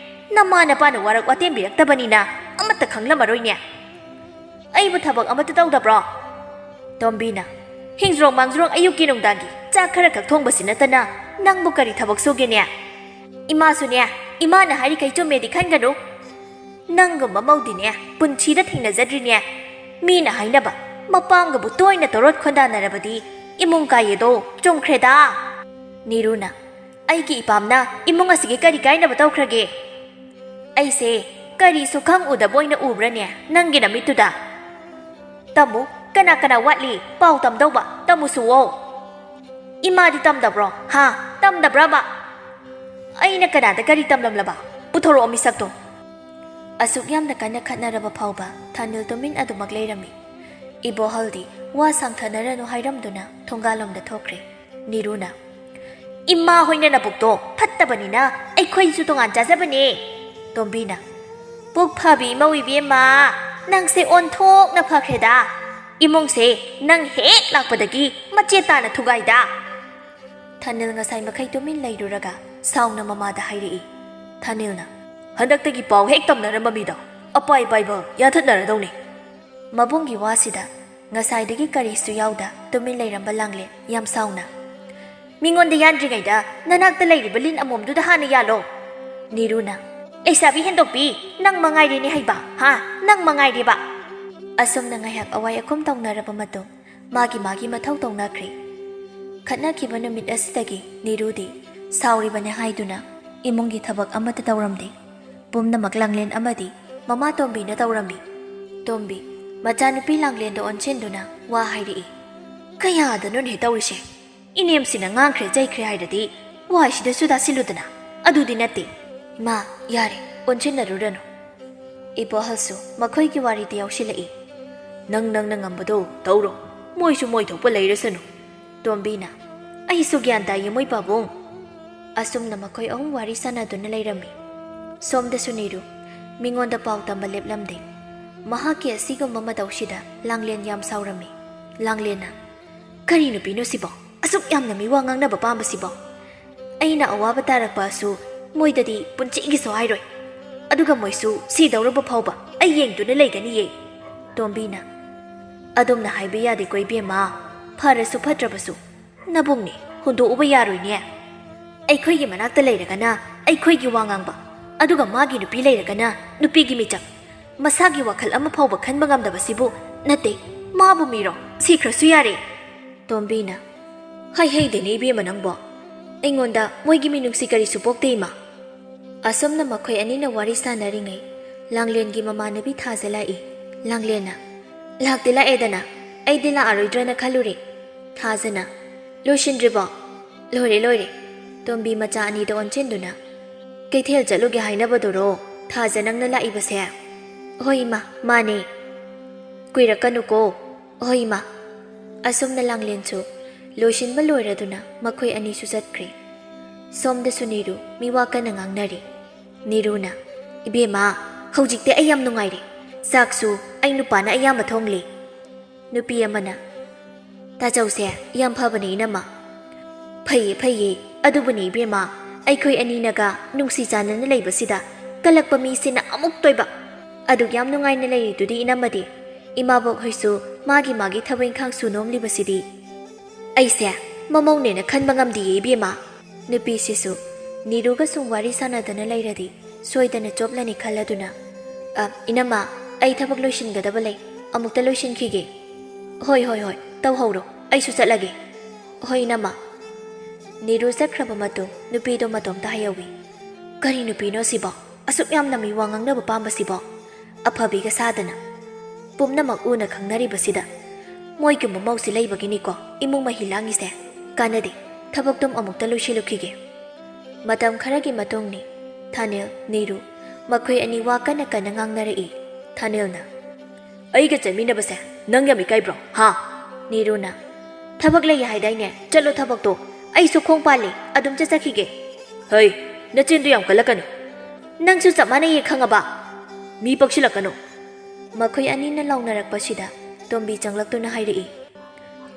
ꯅꯃꯥ ꯅꯄꯥꯅ ꯋꯥꯔꯛ ꯋꯥꯇꯦꯝꯕꯤꯔꯛꯇꯕꯅꯤꯅ ꯑꯃꯠꯇ ꯈꯪꯂꯝꯃꯔꯣꯏꯅꯦ꯫ ꯑꯩꯕꯨ ꯊꯕꯛ ꯑꯃꯠꯇ ꯇꯧꯗꯕ꯭ꯔꯣ?" ꯇꯣꯝꯕꯤꯅ, "ꯍꯤꯡꯖ꯭ꯔꯣꯡ ꯃꯥꯡꯖ꯭ꯔꯣꯡ ꯑꯌꯨꯛꯀꯤ ꯅꯨꯡꯗꯥꯡꯒꯤ ꯆꯥꯛ ꯈꯔ ꯈꯛ ꯊꯣꯡꯕꯁꯤ ꯅꯠꯇꯅ ꯅꯪꯕꯨ ꯀꯔꯤ ꯊꯕꯛ ꯁꯨꯒꯦꯅꯦ? ꯏꯃꯥꯁꯨꯅꯦ, ꯏꯃꯥꯅ ꯍꯥꯏꯔꯤꯈꯩ ꯆꯨꯝꯃꯦꯗꯤ ꯈꯟꯒꯅꯨ꯫ ꯅꯪꯒꯨꯝꯕ ꯃꯧꯗꯤꯅꯦ ꯄꯨꯟꯁꯤꯗ ꯊꯦꯡꯅꯖꯗ꯭ꯔꯤꯅꯦ꯫ ꯃꯤꯅ ꯍꯥꯏꯅꯕ, ꯃꯄꯥꯝꯒꯕꯨ ꯇꯣꯏꯅ ꯇꯣꯔꯣꯠ ꯈꯣꯟꯗꯥꯅꯔꯕꯗꯤ ꯏꯃꯨꯡ ꯀꯥꯏꯌꯦꯗꯣ ꯆꯨꯝꯈ꯭ꯔꯦꯗ꯫" ꯅꯤꯔꯨꯅ, "ꯑꯩꯒꯤ ꯏꯄꯥꯝꯅ ꯏꯃꯨꯡ ꯑꯁꯤꯒꯤ ꯀꯔꯤ ꯀꯥꯏꯅꯕ ꯇꯧꯈ꯭ꯔꯒꯦ? ꯑꯩꯁꯦ ꯀꯔꯤꯁꯨ ꯈꯪ ꯎꯗꯕ ꯑꯣꯏꯅ ꯎꯕ꯭ꯔꯅꯦ ꯅꯪꯒꯤ ꯅꯃꯤꯠꯇꯨꯗ? ꯇꯝꯃꯨ, ꯀꯅꯥ ꯀꯅꯥ ꯋꯥꯠꯂꯤ ꯄꯥꯎ ꯇꯝꯗꯧꯕ? ꯇꯝꯃꯨꯁꯨꯋꯣ꯫ ꯏꯃꯥꯗꯤ ꯇꯝꯗꯕ꯭ꯔꯣ? ꯍꯥ? ꯇꯝꯗꯕ꯭ꯔꯕ? ꯑꯩꯅ ꯀꯅꯥꯗ ꯀꯔꯤ ꯇꯝꯂꯝꯂꯕ? ꯄꯨꯊꯣꯔꯛꯑꯣ ꯃꯤꯁꯛꯇꯣ꯫" ꯑꯁꯨꯛ ꯌꯥꯝꯅ ꯀꯟꯅ ꯈꯠꯅꯔꯕ ꯐꯥꯎꯕ ꯊꯥꯅꯤꯜ ꯇꯨꯃꯤꯟ ꯑꯗꯨꯃꯛ ꯂꯩꯔꯝꯃꯤ꯫ ꯏꯕꯣꯍꯜꯗꯤ ꯋꯥ ꯁꯥꯡꯊꯅꯔꯅꯨ ꯍꯥꯏꯔꯝꯗꯨꯅ ꯊꯣꯡꯒꯥꯜꯂꯣꯝꯗ ꯊꯣꯛꯈ꯭ꯔꯦ꯫ ꯅꯤꯔꯨꯅ, "ꯏꯃꯥ ꯍꯣꯏꯅ ꯅꯕꯨꯛꯇꯣ ꯐꯠꯇꯕꯅꯤꯅ ꯑꯩꯈꯣꯏꯁꯨ ꯇꯣꯉꯥꯟ ꯆꯥꯖꯕꯅꯦ"꯫ ꯇꯣꯝꯕꯤꯅ, "ꯄꯨꯛ ꯐꯕꯤ ꯏꯃꯧ ꯏꯕꯦꯝꯃ, ꯅꯪꯁꯦ ꯑꯣꯟꯊꯣꯛꯅ ꯐꯈ꯭ꯔꯦꯗ꯫ ꯏꯃꯨꯡꯁꯦ ꯅꯪ ꯍꯦꯛ ꯂꯥꯛꯄꯗꯒꯤ ꯃꯆꯦꯠ ꯇꯥꯅ ꯊꯨꯒꯥꯏꯗ"꯫ ꯊꯥꯅꯤꯜ ꯉꯁꯥꯏ ꯃꯈꯩ ꯇꯨꯃꯤꯟ ꯂꯩꯔꯨꯔꯒ ꯁꯥꯎꯅ ꯃꯃꯥꯗ ꯍꯥꯏꯔꯛꯏ꯫ ꯊꯥꯅꯤꯜꯅ, "ꯍꯟꯗꯛꯇꯒꯤ ꯄꯥꯎ ꯍꯦꯛ ꯇꯝꯅꯔꯝꯕ ꯃꯤꯗꯣ ꯑꯄꯥꯏ ꯄꯥꯏꯕ ꯌꯥꯟꯊꯠꯅꯔꯗꯧꯅꯤ"꯫ ꯃꯕꯨꯡꯒꯤ ꯋꯥꯁꯤꯗ ꯉꯁꯥꯏꯗꯒꯤ ꯀꯔꯤꯁꯨ ꯌꯥꯎꯗ ꯇꯨꯃꯤꯟ ꯂꯩꯔꯝꯕ ꯂꯥꯡꯂꯦꯟ ꯌꯥꯝ ꯁꯥꯎꯅ, "ꯃꯤꯉꯣꯟꯗ ꯌꯥꯟꯗ꯭ꯔꯤꯉꯩꯗ ꯅꯅꯥꯛꯇ ꯂꯩꯔꯤꯕ ꯂꯤꯟ ꯑꯃꯣꯝꯗꯨꯗ ꯍꯥꯟꯅ ꯌꯥꯜꯂꯣ"꯫ ꯅꯤꯔꯨꯅ, "ꯂꯩꯁꯥꯕꯤ ꯍꯦꯟꯗꯣꯛꯄꯤ, ꯅꯪ ꯃꯉꯥꯏꯔꯦꯅꯦ ꯍꯩꯕ, ꯍꯥ? ꯅꯪ ꯃꯉꯥꯏꯔꯦꯕ"꯫ ꯑꯁꯨꯝꯅ ꯉꯥꯏꯍꯥꯛ ꯑꯋꯥꯏ ꯑꯈꯨꯝ ꯇꯧꯅꯔꯕ ꯃꯇꯨꯡ, ꯃꯥꯒꯤ ꯃꯥꯒꯤ ꯃꯊꯧ ꯇꯧꯅꯈ꯭ꯔꯦ꯫ ꯈꯠꯅꯈꯤꯕ ꯅꯨꯃꯤꯠ ꯑꯁꯤꯗꯒꯤ ꯅꯤꯔꯨꯗꯤ ꯁꯥꯎꯔꯤꯕꯅꯦ ꯍꯥꯏꯗꯨꯅ ꯏꯃꯨꯡꯒꯤ ꯊꯕꯛ ꯑꯃꯠꯇ ꯇꯧꯔꯝꯗꯦ꯫ ꯄꯨꯝꯅꯃꯛ ꯂꯥꯡꯂꯦꯟ ꯑꯃꯗꯤ ꯃꯃꯥ ꯇꯣꯝꯕꯤꯅ ꯇꯧꯔꯝꯃꯤ꯫ ꯇꯣꯝꯕꯤ, ꯃꯆꯥꯅꯨꯄꯤ ꯂꯥꯡꯂꯦꯟꯗ ꯑꯣꯟꯁꯤꯟꯗꯨꯅ ꯋꯥ ꯍꯥꯏꯔꯛꯏ꯫ "ꯀꯌꯥꯗꯅꯣꯅꯦ ꯇꯧꯔꯤꯁꯦ? ꯏꯅꯦꯝꯁꯤꯅ ꯉꯥꯡꯈ꯭ꯔꯦ ꯆꯩꯈ꯭ꯔꯦ ꯍꯥꯏꯔꯗꯤ ꯋꯥꯏꯁꯤꯗꯁꯨ ꯇꯥꯁꯤꯜꯂꯨꯗꯅ꯫ ꯑꯗꯨꯗꯤ ꯅꯠꯇꯦ꯫ ꯏꯃꯥ, ꯌꯥꯔꯦ, ꯑꯣꯟꯁꯤꯟꯅꯔꯨꯔꯅꯨ"꯫ ꯏꯕꯣꯍꯜꯁꯨ ꯃꯈꯣꯏꯒꯤ ꯋꯥꯔꯤꯗ ꯌꯥꯎꯁꯤꯜꯂꯛꯏ꯫ "ꯅꯪ ꯅꯪꯅ ꯉꯝꯕꯗꯣ ꯇꯧꯔꯣ, ꯃꯣꯏꯁꯨ ꯃꯣꯏ ꯊꯣꯛꯄ ꯂꯩꯔꯁꯅꯨ"꯫ ꯇꯣꯝꯕꯤꯅ, "ꯑꯩꯁꯨ ꯒ꯭ꯌꯥꯟ ꯇꯥꯏꯌꯦ ꯃꯣꯏ ꯄꯥꯕꯨꯡ"꯫ ꯑꯁꯨꯝꯅ ꯃꯈꯣꯏ ꯑꯍꯨꯝ ꯋꯥꯔꯤ ꯁꯥꯟꯅꯗꯨꯅ ꯂꯩꯔꯝꯃꯤ꯫ ꯁꯣꯝꯗꯁꯨ ꯅꯤꯔꯨ ꯃꯤꯉꯣꯟꯗ ꯄꯥꯎ ꯇꯝꯕ ꯂꯦꯞꯂꯝꯗꯦ꯫ ꯃꯍꯥꯛꯀꯤ ꯑꯁꯤꯒꯨꯝꯕ ꯃꯇꯧꯁꯤꯗ ꯂꯥꯡꯂꯦꯟ ꯌꯥꯝ ꯁꯥꯎꯔꯝꯃꯤ꯫ ꯂꯥꯡꯂꯦꯟꯅ, "ꯀꯔꯤ ꯅꯨꯄꯤꯅꯣ ꯁꯤꯕꯣ? ꯑꯁꯨꯛ ꯌꯥꯝꯅ ꯃꯤꯋꯥ ꯉꯥꯡꯅꯕ ꯄꯥꯝꯕꯁꯤꯕꯣ? ꯑꯩꯅ ꯑꯋꯥꯕ ꯇꯥꯔꯛꯄꯁꯨ ꯃꯣꯏꯗꯗꯤ ꯄꯨꯟꯁꯤꯒꯤꯁꯨ ꯍꯥꯏꯔꯣꯏ꯫ ꯑꯗꯨꯒ ꯃꯣꯏꯁꯨ ꯁꯤꯗꯧꯔꯕ ꯐꯥꯎꯕ ꯑꯩ ꯌꯦꯡꯗꯨꯅ ꯂꯩꯒꯅꯤꯌꯦ"꯫ ꯇꯣꯝꯕꯤꯅ, "ꯑꯗꯨꯝꯅ ꯍꯥꯏꯕ ꯌꯥꯗꯦꯀꯣ ꯏꯕꯦꯝꯃ꯫ ꯐꯔꯁꯨ ꯐꯠꯇ꯭ꯔꯕꯁꯨ ꯅꯕꯨꯡꯅꯤ, ꯍꯨꯟꯗꯣꯛꯎꯕ ꯌꯥꯔꯣꯏꯅꯦ꯫ ꯑꯩꯈꯣꯏꯒꯤ ꯃꯅꯥꯛꯇ ꯂꯩꯔꯒꯅ ꯑꯩꯈꯣꯏꯒꯤ ꯋꯥ ꯉꯥꯡꯕ, ꯑꯗꯨꯒ ꯃꯥꯒꯤ ꯅꯨꯄꯤ ꯂꯩꯔꯒꯅ ꯅꯨꯄꯤꯒꯤ ꯃꯤꯆꯪ꯫ ꯃꯁꯥꯒꯤ ꯋꯥꯈꯜ ꯑꯃ ꯐꯥꯎꯕ ꯈꯟꯕ ꯉꯝꯗꯕꯁꯤꯕꯨ ꯅꯠꯇꯦ, ꯃꯥꯕꯨ ꯃꯤꯔꯣ? ꯁꯤꯈ꯭ꯔꯁꯨ ꯌꯥꯔꯦ"꯫ ꯇꯣꯝꯕꯤꯅ, "ꯍꯩ ꯍꯩꯗꯦꯅꯦ ꯏꯕꯦꯝꯃ ꯅꯪꯕꯣ꯫ ꯑꯩꯉꯣꯟꯗ ꯃꯣꯏꯒꯤ ꯃꯤꯅꯨꯡꯁꯤ ꯀꯔꯤꯁꯨ ꯄꯣꯛꯇꯦ ꯏꯃꯥ"꯫ ꯑꯁꯨꯝꯅ ꯃꯈꯣꯏ ꯑꯅꯤꯅ ꯋꯥꯔꯤ ꯁꯥꯟꯅꯔꯤꯉꯩ, ꯂꯥꯡꯂꯦꯟꯒꯤ ꯃꯃꯥꯟꯅꯕꯤ ꯊꯥꯖ ꯂꯥꯛꯏ꯫ ꯂꯥꯡꯂꯦꯟꯅ, "ꯂꯥꯛꯇꯤ ꯂꯥꯛꯑꯦꯗꯅ, ꯑꯩꯗꯤ ꯂꯥꯛꯑꯔꯣꯏꯗ꯭ꯔꯅ ꯈꯜꯂꯨꯔꯦ"꯫ ꯊꯥꯖꯅ, "ꯂꯣꯏꯁꯤꯟꯗ꯭ꯔꯤꯕꯣ?" "ꯂꯣꯏꯔꯦ, ꯂꯣꯏꯔꯦ"꯫ ꯇꯣꯝꯕꯤ ꯃꯆꯥ ꯑꯅꯤꯗ ꯑꯣꯟꯁꯤꯟꯗꯨꯅ, "ꯀꯩꯊꯦꯜ ꯆꯠꯂꯨꯒꯦ ꯍꯥꯏꯅꯕꯗꯨꯔꯣ ꯊꯥꯖ ꯅꯪꯅ ꯂꯥꯛꯏꯕꯁꯦ?" "ꯍꯣꯏ ꯏꯃꯥ, ꯃꯥꯅꯦ"꯫ "ꯀꯨꯏꯔꯛꯀꯅꯨꯀꯣ"꯫ "ꯍꯣꯏ, ꯏꯃꯥ꯫" ꯑꯁꯨꯝꯅ ꯂꯥꯡꯂꯦꯟꯁꯨ ꯂꯣꯏꯁꯤꯟꯕ ꯂꯣꯏꯔꯗꯨꯅ ꯃꯈꯣꯏ ꯑꯅꯤꯁꯨ ꯆꯠꯈ꯭ꯔꯦ꯫ ꯁꯣꯝꯗꯁꯨ ꯅꯤꯔꯨ ꯃꯤꯋꯥ ꯀꯟꯅ ꯉꯥꯡꯅꯔꯤ꯫ ꯅꯤꯔꯨꯅ, "ꯏꯕꯦꯝꯃ, ꯍꯧꯖꯤꯛꯇꯤ ꯑꯩ ꯌꯥꯝ ꯅꯨꯡꯉꯥꯏꯔꯦ꯫ ꯆꯥꯛꯁꯨ ꯑꯩ ꯅꯨꯄꯥꯅ ꯑꯌꯥꯝꯕ ꯊꯣꯡꯂꯦ꯫" ꯅꯨꯄꯤ ꯑꯃꯅ, "ꯇꯥꯆꯧꯁꯦ ꯌꯥꯝ ꯐꯕꯅꯦ, ꯏꯅꯝꯃ꯫" "ꯐꯩꯌꯦ, ꯐꯩꯌꯦ꯫ ꯑꯗꯨꯕꯨꯅꯦ, ꯏꯕꯦꯝꯃ, ꯑꯩꯈꯣꯏ ꯑꯅꯤꯅꯒ ꯅꯨꯡꯁꯤ ꯆꯥꯟꯅꯅ ꯂꯩꯕꯁꯤꯗ ꯀꯜꯂꯛꯄ ꯃꯤꯁꯤꯅ ꯑꯃꯨꯛ ꯇꯣꯏꯕ꯫ ꯑꯗꯨꯛ ꯌꯥꯝ ꯅꯨꯡꯉꯥꯏꯅ ꯂꯩꯔꯤꯗꯨꯗꯤ, ꯏꯅꯝꯃꯗꯤ? ꯏꯃꯥꯕꯣꯛ ꯍꯣꯏꯁꯨ ꯃꯥꯒꯤ ꯃꯥꯒꯤ ꯊꯕꯛ ꯏꯪꯈꯥꯡ ꯁꯨ ꯅꯣꯝꯂꯤꯕꯁꯤꯗꯤ꯫ ꯑꯩꯁꯦ ꯃꯃꯧꯅꯦꯅ ꯈꯟꯕ ꯉꯝꯗꯤꯌꯦ, ꯏꯕꯦꯝꯃ꯫" ꯅꯨꯄꯤꯁꯤꯁꯨ ꯅꯤꯔꯨꯒ ꯁꯨꯝ ꯋꯥꯔꯤ ꯁꯥꯟꯅꯗꯅ ꯂꯩꯔꯗꯤ ꯁꯣꯏꯗꯅ ꯆꯣꯞꯂꯅꯤ ꯈꯜꯂꯗꯨꯅ, "ꯑ, ꯏꯅꯝꯃ, ꯑꯩ ꯊꯕꯛ ꯂꯣꯏꯁꯤꯟꯒꯗꯕ ꯂꯩ, ꯑꯃꯨꯛꯇ ꯂꯣꯏꯁꯤꯟꯈꯤꯒꯦ꯫" "ꯍꯣꯏ, ꯍꯣꯏ, ꯍꯣꯏ, ꯇꯧꯍꯧꯔꯣ, ꯑꯩꯁꯨ ꯆꯠꯂꯒꯦ꯫" "ꯍꯣꯏ, ꯏꯅꯝꯃ꯫" ꯅꯤꯔꯨ ꯆꯠꯈ꯭ꯔꯕ ꯃꯇꯨꯡ ꯅꯨꯄꯤꯗꯣ ꯃꯇꯣꯝꯇ ꯍꯥꯏꯍꯧꯋꯤ, "ꯀꯔꯤ ꯅꯨꯄꯤꯅꯣ ꯁꯤꯕꯣ? ꯑꯁꯨꯛ ꯌꯥꯝꯅ ꯃꯤ ꯋꯥ ꯉꯥꯡꯅꯕ ꯄꯥꯝꯕꯁꯤꯕꯣ? ꯑꯐꯕꯤꯒ ꯁꯥꯗꯅ꯫" ꯄꯨꯝꯅꯃꯛ ꯎꯅ ꯈꯪꯅꯔꯤꯕꯁꯤꯗ, "ꯃꯣꯏꯒꯨꯝꯕ ꯃꯧꯁꯤ ꯂꯩꯕꯒꯤꯅꯤꯀꯣ ꯏꯃꯨꯡ ꯃꯍꯤ ꯂꯥꯡꯉꯤꯁꯦ꯫ ꯀꯥꯟꯅꯗꯦ, ꯊꯕꯛꯇꯨꯝ ꯑꯃꯨꯛꯇ ꯂꯣꯏꯁꯤꯜꯂꯨꯈꯤꯒꯦ꯫" ꯃꯇꯝ ꯈꯔꯒꯤ ꯃꯇꯨꯡꯅꯤ꯫ ꯊꯥꯅꯤꯜ, ꯅꯤꯔꯨ, ꯃꯈꯣꯏ ꯑꯅꯤ ꯋꯥ ꯀꯟꯅ ꯀꯟꯅ ꯉꯥꯡꯅꯔꯛꯏ꯫ ꯊꯥꯅꯤꯜꯅ, "ꯑꯩꯒ ꯆꯠꯃꯤꯟꯅꯕꯁꯦ ꯅꯪ ꯌꯥꯝ ꯏꯀꯥꯏꯕ꯭ꯔꯣ, ꯍꯥ?" ꯅꯤꯔꯨꯅ, "ꯊꯕꯛ ꯂꯩ ꯍꯥꯏꯗꯥꯏꯅꯦ, ꯆꯠꯂꯣ ꯊꯕꯛꯇꯣ, ꯑꯩꯁꯨ ꯈꯣꯡ ꯄꯥꯜꯂꯤ, ꯑꯗꯨꯝ ꯆꯠꯆꯈꯤꯒꯦ꯫" "ꯍꯩ, ꯅꯆꯤꯟꯗꯨ ꯌꯥꯝ ꯀꯜꯂꯛꯀꯅꯨ꯫" "ꯅꯪꯁꯨ ꯆꯞ ꯃꯥꯟꯅꯩꯌꯦ, ꯈꯪꯉꯕ?" "ꯃꯤ ꯄꯛꯁꯤꯜꯂꯛꯀꯅꯨ꯫" ꯃꯈꯣꯏ ꯑꯅꯤꯅ ꯂꯥꯎꯅꯔꯛꯄꯁꯤꯗ ꯇꯣꯝꯕꯤ ꯆꯪꯂꯛꯇꯨꯅ ꯍꯥꯏꯔꯛꯏ,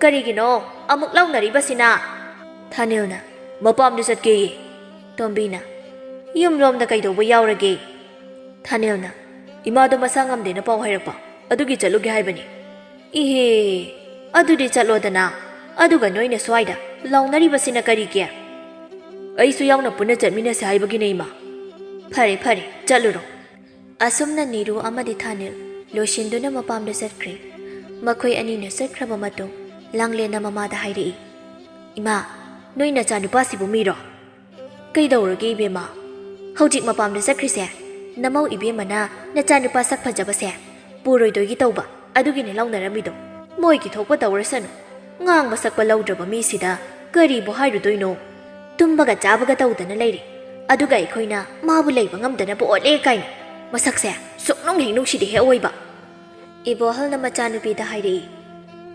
"ꯀꯔꯤꯒꯤꯅꯣ ꯑꯃꯨꯛ ꯂꯥꯎꯅꯔꯤꯕꯁꯤꯅ?" ꯊꯥꯅꯤꯜꯅ, "ꯃꯄꯥꯝꯗ ꯆꯠꯀꯦꯌꯦ꯫" ꯇꯣꯝꯕꯤꯅ, "ꯌꯨꯝꯂꯣꯝꯗ ꯀꯩꯗꯧꯕ ꯌꯥꯎꯔꯒꯦ?" ꯊꯥꯅꯤꯜꯅ, "ꯏꯃꯥꯗꯣ ꯃꯁꯥ ꯉꯝꯗꯦꯅ ꯄꯥꯎ ꯍꯥꯏꯔꯛꯄ, ꯑꯗꯨꯒꯤ ꯆꯠꯂꯨꯒꯦ ꯍꯥꯏꯕꯅꯤ꯫" "ꯏꯍꯦ, ꯑꯗꯨꯗꯤ ꯆꯠꯂꯣꯗꯅ꯫ ꯑꯗꯨꯒ ꯅꯣꯏꯅ ꯁ꯭ꯋꯥꯏꯗ ꯂꯥꯎꯅꯔꯤꯕꯁꯤꯅ ꯀꯔꯤꯒꯤ?" "ꯑꯩꯁꯨ ꯌꯥꯎꯅ ꯄꯨꯟꯅ ꯆꯠꯃꯤꯟꯅꯁꯦ ꯍꯥꯏꯕꯒꯤꯅꯦ, ꯏꯃꯥ꯫" "ꯐꯔꯦ, ꯐꯔꯦ, ꯆꯠꯂꯨꯔꯣ꯫" ꯑꯁꯨꯝꯅ ꯅꯤꯔꯨ ꯑꯃꯗꯤ ꯊꯥꯅꯤꯜ ꯂꯣꯏꯁꯤꯟꯗꯨꯅ ꯃꯄꯥꯝꯗ ꯆꯠꯈ꯭ꯔꯦ꯫ ꯃꯈꯣꯏ ꯑꯅꯤꯅ ꯆꯠꯈ꯭ꯔꯕ ꯃꯇꯨꯡ ꯂꯥꯡꯂꯦꯟꯅ ꯃꯃꯥꯗ ꯍꯥꯏꯔꯛꯏ, "ꯏꯃꯥ, ꯅꯣꯏ ꯅꯆꯥꯅꯨꯄꯥꯁꯤꯕꯨ ꯃꯤꯔꯣ?" "ꯀꯩꯗꯧꯔꯒꯦ, ꯏꯕꯦꯝꯃ? ꯍꯧꯖꯤꯛ ꯃꯄꯥꯝꯗ ꯆꯠꯈ꯭ꯔꯤꯁꯦ ꯅꯃꯧ ꯏꯕꯦꯝꯃꯅ ꯅꯆꯥꯅꯨꯄꯥ ꯁꯛ ꯐꯖꯕꯁꯦ ꯄꯨꯔꯣꯏꯗꯣꯏꯒꯤ ꯇꯧꯕ, ꯑꯗꯨꯒꯤꯅꯦ ꯂꯥꯎꯅꯔꯝꯃꯤꯗꯣ꯫ ꯃꯣꯏꯒꯤ ꯊꯣꯛꯄ ꯇꯧꯔꯁꯅꯨ꯫ ꯉꯥꯡꯕ ꯁꯛꯄ ꯂꯧꯗ꯭ꯔꯕ ꯃꯤꯁꯤꯗ ꯀꯔꯤꯕꯨ ꯍꯥꯏꯔꯨꯗꯣꯏꯅꯣ? ꯇꯨꯝꯕꯒ ꯆꯥꯕꯒ ꯇꯧꯗꯅ ꯂꯩꯔꯦ, ꯑꯗꯨꯒ ꯑꯩꯈꯣꯏꯅ ꯃꯥꯕꯨ ꯂꯩꯕ ꯉꯝꯗꯅꯕ ꯑꯣꯠꯂꯦ ꯀꯥꯏꯅ꯫ ꯃꯁꯛꯁꯦ ꯁꯨꯛꯅꯨꯡ ꯍꯦꯛ ꯅꯨꯡꯁꯤꯗꯦꯍꯦ ꯑꯑꯣꯏꯕ꯫" ꯏꯕꯣꯍꯜꯅ ꯃꯆꯥꯅꯨꯄꯤꯗ ꯍꯥꯏꯔꯛꯏ,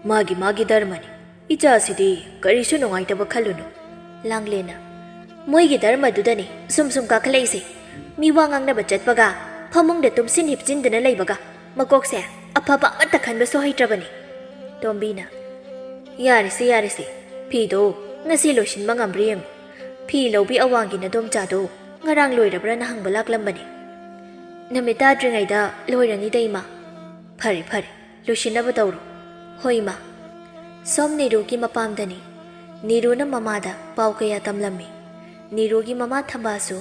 "ꯃꯥꯒꯤ ꯃꯥꯒꯤ ꯙꯔꯃꯅꯤ꯫ ꯏꯆꯥꯁꯤꯗꯤ ꯀꯔꯤꯁꯨ ꯅꯨꯡꯉꯥꯏꯇꯕ ꯈꯜꯂꯨꯅꯨ꯫" ꯂꯥꯡꯂꯦꯟꯅ, "ꯃꯣꯏꯒꯤ ꯙꯔꯃꯗꯨꯗꯅꯤ ꯁꯨꯝ ꯁꯨꯝ ꯀꯥꯈꯠꯂꯛꯏꯁꯦ꯫ ꯃꯤ ꯋꯥ ꯉꯥꯡꯅꯕ ꯆꯠꯄꯒ ꯐꯃꯨꯡꯗ ꯇꯨꯝꯁꯤꯟ ꯍꯤꯞꯆꯤꯟꯗꯨꯅ ꯂꯩꯕꯒ ꯃꯀꯣꯛꯁꯦ ꯑꯐꯕ ꯑꯃꯠꯇ ꯈꯟꯕꯁꯨ ꯍꯩꯇ꯭ꯔꯕꯅꯤ꯫" ꯇꯣꯝꯕꯤꯅ, "ꯌꯥꯔꯦꯁꯦ, ꯌꯥꯔꯦꯁꯦ, ꯐꯤꯗꯣ ꯉꯁꯤ ꯂꯣꯏꯁꯤꯟꯕ ꯉꯝꯕ꯭ꯔꯥ ꯌꯦꯡꯉꯨ꯫ ꯐꯤ ꯂꯧꯕꯤ ꯑꯋꯥꯡꯒꯤ ꯅꯗꯣꯝꯆꯥꯗꯣ ꯉꯔꯥꯡ ꯂꯣꯏꯔꯕ꯭ꯔꯥꯅ ꯍꯪꯕ ꯂꯥꯛꯂꯝꯕꯅꯤ꯫" "ꯅꯨꯃꯤꯠ ꯇꯥꯗ꯭ꯔꯤꯉꯩꯗ ꯂꯣꯏꯔꯅꯤꯗ, ꯏꯃꯥ꯫" "ꯐꯔꯦ, ꯐꯔꯦ, ꯂꯣꯏꯁꯤꯟꯅꯕ ꯇꯧꯔꯣ꯫" "ꯍꯣꯏ, ꯏꯃꯥ꯫" ꯁꯣꯝ ꯅꯤꯔꯨꯒꯤ ꯃꯄꯥꯝꯗꯅꯤ꯫ ꯅꯤꯔꯨꯅ ꯃꯃꯥꯗ ꯄꯥꯎ ꯀꯌꯥ ꯇꯝꯂꯝꯃꯤ꯫ ꯅꯤꯔꯨꯒꯤ ꯃꯃꯥ ꯊꯝꯕꯥꯜꯁꯨ